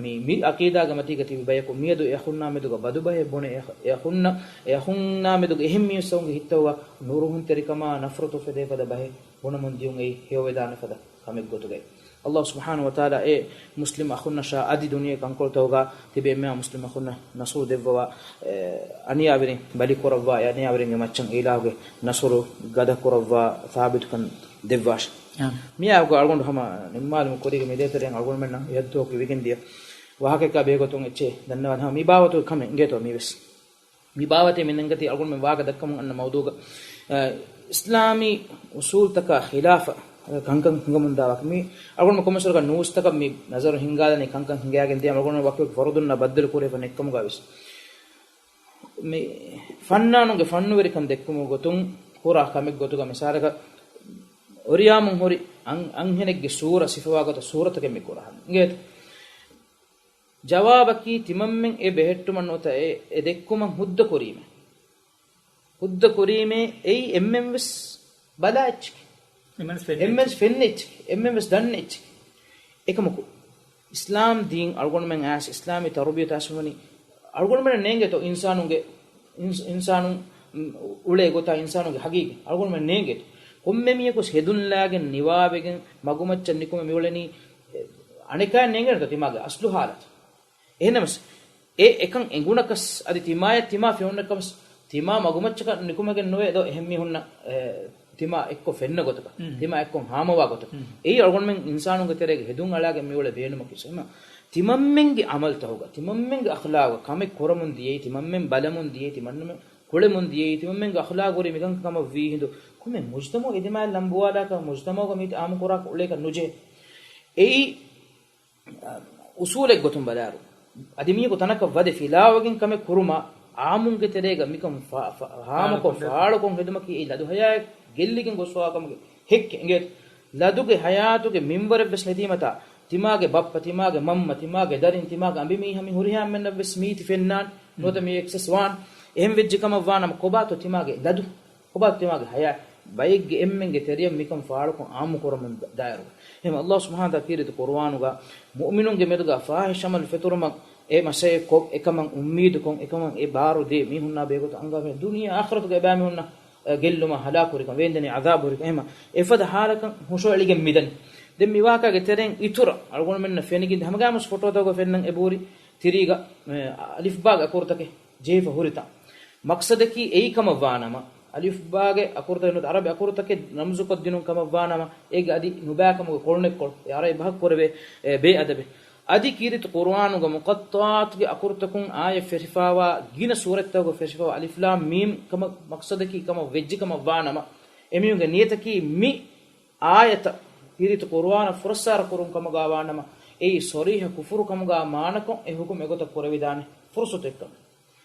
މި، މި އަޤީދާގެ މަތީގަ ތިބި ބަޔަކު މިއަދު އެ އަޚުންނާ މެދުގަ ބަދުބަހެއް ބުނެ، އެ، އެ އަޚުންނަށް، އެ އަޚުންނާ މެދުގަ އެހެން މީސްތަކުންގެ ހިތްތައް ނުރުހުންތެރިކަމާ ނަފްރަތު އުފެދޭ ފަދަ ބަހެއް ބުނަމުން ދިޔުން އެއީ ހެޔޮވެދާނެ ފަދަ ކަމެއްގޮތުގައި. ﷲ ސުބްޙާނަހޫ ވަތަޢާލާ އެ މުސްލިމް އަޚުންނަށާ އަދި ދުނިޔެ ކަންކޮޅުތަކުގަ ތިބި އެންމެހާ މުސްލިމް އަޚުންނަށް ނަޞްރު ދެއްވަވާ، އެ، އަނިޔާވެރިން ބަލިކުރައްވާ، އެ އަނިޔާވެރިންގެ މައްޗަށް އިލާހުގެ ނަޞްރު ގަދަކުރައްވާ، ސާބިތުކަން ދެއްވާށި. އާމީން. މިއާގު އަޅުގަނޑު ހަމަ ނިންމާލުމުގެ ކުރީގަ މިދޭތެރެއިން އަޅުގަނޑުމެންނަށް އެހައްދުވަހަކު ވެގެންދިޔަ ވާހަކައަކާ ބެހޭގޮތުން އެއްޗެއް ދަންނަވާން. ހަމަ މި ބާވަތުގެ ކަމެއް އިނގޭތޯ މީވެސް. މި ބާވަތެއް މި ނަންގަތީ އަޅުގަނޑުމެން ވާގަ ދައްކަމުން އަންނަ މައުޟޫގަ، އަ، އިސްލާމީ އުސޫލްތަކާ ޚިލާފަށް ކަންކަން ހިނގަމުންދާ ވާހަކަ. މި އަޅުގަނޑުމެން ކޮންމެސްވަރަކަށް ނޫސްތަކަށް މި ނަޒަރު ހިންގާލަނީ ކަންކަން ހިނގައިގެން ދިޔަ އަޅުގަނޑުމެން ވަކިވަކި ފަރުދުންނާ ބައްދަލު ކުރެވިފަ ނެތްކަމުގަ ވެސް. މި ފަންނާނުންގެ ފަންނުވެރިކަން ދެއްކުމުގެ ގޮތުން ކުރާ ކަމެއް ގޮތުގަ މިސާލަކަށް އޮރިޔާމުން ހުރި އަން-، އަންހެނެއްގެ ސޫރަ ސިފަވާ ގޮތަށް ސޫރަތަކެއް މި ކުރަހަން އިނގޭތަ؟ ޖަވާބަކީ ތިމަންމެން އެ ބެހެއްޓުމަށް ނުވަތަ އެ، އެ ދެއްކުމަށް ހުއްދަ ކުރީމޭ. ހުއްދަ ކުރީމޭ އެއީ އެންމެން ވެސް ބަލާ އެއްޗެކޭ. އެންމެން ވެސް ފެންނަ އެންމެން ވެސް އެއްޗެކޭ. ފެންނަ އެއްޗެކޭ. އެންމެން ވެސް ދަންނަ އެއްޗެކޭ. އެކަމަކު، އިސްލާމް ދީން އަޅުގަނޑުމެން އައިސް އިސްލާމީ ތަރުބިޔަތު އައިސް ވަނީ އަޅުގަނޑުމެންނަށް ނޭނގޭތޯ އިންސާނުންގެ، އިންސް-، އިންސާނުން އުޅޭ ގޮތާ އިންސާނުންގެ ހަގީގަތް އަޅުގަނޑުމެން ނޭނގޭ. ކޮންމެ މީހަކު ހެދުން ލާގެން ނިވާވެގެން މަގުމައްޗަށް ނިކުމެ މިއުޅެނީ އަނެކާ ނޭނގޭނެތޯ ތިމާގެ އަސްލު ހާލަތު. އެހެންނަމަސް، އެ އެކަން އެނގުނަކަސް އަދި ތިމާޔަށް ތިމާ ފެނުނަކަސް ތިމާ މަގުމައްޗަކަށް ނިކުމެގެން ނުވޭ ދޯ އެހެން މީހުންނަށް، އެ، ތިމާ އެއްކޮށް ފެންނަ ގޮތަކަށް، މް. ތިމާ އެއްކޮށް ހާމަވާ ގޮތަކަށް. މް. އެއީ އަޅުގަނޑުމެން އިންސާނުންގެ ތެރޭގަ ހެދުން އަޅާގެން މިއުޅޭ ބޭނުމަކީ. އެހެންމަ ތިމަންމެންގެ އަމަލުތަކުގަ، ތިމަންމެންގެ އަޚްލާގު ކަމެއް ކުރަމުން ދިޔައީ، ތިމަންމެން ބަލަމުން ދިޔައީ، ތިމަންމެން ކުޅެމުން ދިޔައީ، ތިމަންމެންގެ އަޚްލާގު ހުރީ މިކަން ކަމަށް ވީ ހިނދު، ކޮންމެ މުޖްތަމަޢު އެދިމާއަށް ލަނބުވާލާކަށް މުޖްތަމަޢުގަ މީތި އާއްމުކުރާކަށް އުޅޭކަށް ނުޖެހޭ. އެއީ އުސޫލެއް ގޮތުން ބަލާއިރު، އަދި މީހަކު ތަނަކަށް ވަދެ ފިލާވެގެން ކަމެއް ކުރުމާ، އާއްމުންގެ ތެރޭގަ މިކަން ފާ-، ފާ-، ހާމަކޮށް، ފާޅުކޮށް، ފާޅުކޮށް ހެދުމަކީ އެއީ ލަދު ހަޔާތް ގެއްލިގެން ގޮސްފަވާ ކަމުގެ ހެއްކެއް އިނގޭތަ؟ ލަދުގެ ހަޔާތުގެ މިންވަރެއް ވެސް ނެތީމަތާ، ތިމާގެ ބައްޕަ، ތިމާގެ މަންމަ، ތިމާގެ ދަރިން، ތިމާގެ އަނބިމީހާ މި ހުރިހާ އެންމެންނަށް ވެސް މީތި ފެންނާނެ. ނުވަތަ މީ އެކްސެސް ވާން. އެހެން ވެއްޖެ ކަމަށް ވާނަމަ ކޮބާތޯ ތިމާގެ ލަދު؟ ކޮބާ ތިމާގެ ހަޔާތް؟ ބައެއްގެ އެންމެންގެ ތެރެއަށް މިކަން ފާޅުކޮށް އާއްމު ކުރަމުން ދާއިރު. އެހެން އައްލާހު ސުބްޙާނަހު ވަތަޢާލާ ކީރިތި ޤުރުއާނުގަ މުއުމިނުންގެ މެދުގަ ފާޙިޝް ޢަމަލު ފެތުރުމަށް އެ މަސައްކަތް ކޮށް، އެކަމަށް އުއްމީދުކޮށް، އެކަމަށް އެ ބާރު ދޭ މީހުންނާ ބެހޭގޮތަށް އަންގާފަ ދުނިޔެ އާޚިރަތުގެ އެބައިމީހުންނަށް، އެ، ގެއްލުމާ ހަލާކު ހުރިކަން، ވޭންދެނީ ޢަޛާބު ހުރިކަން. އެހެމަ އެފަދަ ހާލަކަށް ހުށައެޅިގެން މިދަނީ. ދެން މި ވާޤައާގެ ތެރެއިން އިތުރަށް އަޅުގަނޑުމެންނަށް ފެނިގެން ހަމަގާމުސް ފޮޓޯތަކުގަ ފެންނަން އެބަހުރި ތިރީގަ، އެ، އަލިފްބާގެ އަކުރުތަކެއް ޖެހިފަ ހުރިތާ. މަޤްޞަދަކީ އެއީ ކަމަށް ވާނަމަ، އަލިފްބާގެ އަކުރުތައް ނުވަތަ ޢަރަބި އަކުރުތަކެއް ރަމްޒުކޮށްދިނުން ކަމަށް ވާނަމަ، އޭގެ އަދި ނުބައިކަމުގެ ކޮޅުނެއްކޮޅު، އެ އަރަބި ބަހަށް ކުރެވޭ، އެ، ބޭއަދަބެއް. އަދި ކީރިތި ޤުރުއާނުގަ މުޤައްޠަޢާތުގެ އަކުރުތަކުން އާޔަތް ފެށިފަވާ ގިނަ ސޫރަތްތަކުގަ ފެށިފަވާ އަލިފް ލާމް މީމް ކަމަށް މަޤްޞަދަކީ ކަމަށް ވެއްޖެ ކަމަށް ވާނަމަ، އެމީހުންގެ ނިޔަތަކީ މި އާޔަތަށް ކީރިތި ޤުރުއާނަށް ފުރައްސާރަ ކުރުން ކަމުގަ ވާނަމަ، އެއީ ޞަރީޙަ ކުފުރު ކަމުގަ މާނަކޮށް އެ ޙުކުމް އެގޮތަށް ކުރެވިދާނެ ފުރުޞަތެއްކަން.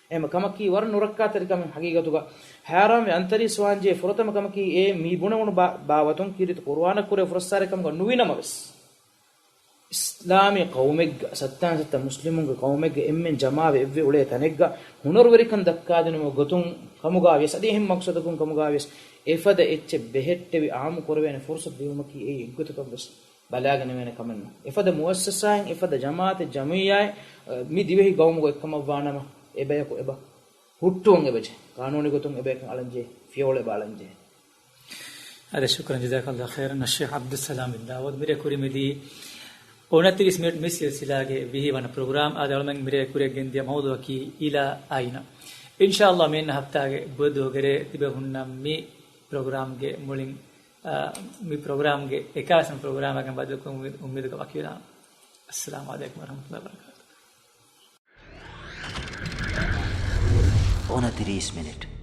އެހެމަ ކަމަކީ ވަރަށް ނުރައްކާތެރި ކަމެއް ޙަޤީޤަތުގަ. ހައިރާންވެ އަންތަރީސް ވާންޖެހޭ ފުރަތަމަ ކަމަކީ އެ މި ބުނެވުނު ބާ-، ބާވަތުން ކީރިތި ޤުރުއާނަށް ކުރެވޭ ފުރައްސާރަ ކަމުގަ ނުވިނަމަވެސް، އިސްލާމީ ޤައުމެއްގަ، ސައްތާން ސައްތަ މުސްލިމުންގެ ޤައުމެއްގަ އެންމެން ޖަމާވެ އެއްވެ އުޅޭ ތަނެއްގަ ހުނަރުވެރިކަން ދައްކާދިނުމުގެ ގޮތުން ކަމުގަ ވިޔަސް އަދި އެހެން މަޤްޞަދަކުން ކަމުގަ ވިޔަސް އެފަދަ އެއްޗެއް ބެހެއްޓެވި އާއްމު ކުރެވޭނެ ފުރުޞަތު ދިނުމަކީ އެއީ އެއްގޮތަކަށް ވެސް ބަލާގަނެވޭނެ ކަމެއް ނޫން. އެފަދަ މުއައްސަސާއެއް، އެފަދަ ޖަމާޢަތެއް، ޖަމިއްޔާއެއް، އަ، މި ދިވެހި ގައުމުގަ އެއްކަމަށް ވާނަމަ، އެބަޔަކު އެބަ ހުއްޓުވަން އެބަޖެ، ޤާނޫނީ ގޮތުން އެބަޔަކަށް އަޅަންޖެ، ފިޔަވަޅު އެބަ އަޅަންޖެ. އަދި ޝުކްރަން ޖަޒާކަﷲ ޚައިރަން އައްޝޭޚް ޢަބްދުއްސަލާމް ބިން ދާވޫދު. މިރޭ ކުރިމަތީ އޮނަތިރީސް މިނިޓް މި ސިލްސިލާގެ ވިހި ވަނަ ޕްރޮގްރާމް. އަދި އަޅުމެން މިރޭ ކުރިއަށް ގެންދިޔަ މައުޟޫޢަކީ އިލާ އައިނަ. އިންޝާﷲ މިއަންނަ ހަފްތާގެ ބުދު ދުވަހުގެ ރޭ ތިބެ ހުންނަ މި ޕްރޮގްރާމްގެ މުޅިން، އާ، މި ޕްރޮގްރާމްގެ އެކާވީސް ވަނަ ޕްރޮގްރާމާ ގެން ބައްދަލުކުރުމުގެ އުއްމީދުގަ ވަކިވެލާނަން. އައްސަލާމު ޢަލައިކުމް ވަރަޙްމަތުﷲ ވަބަރަކާތުހު. އޮނަތިރީސް މިނިޓް.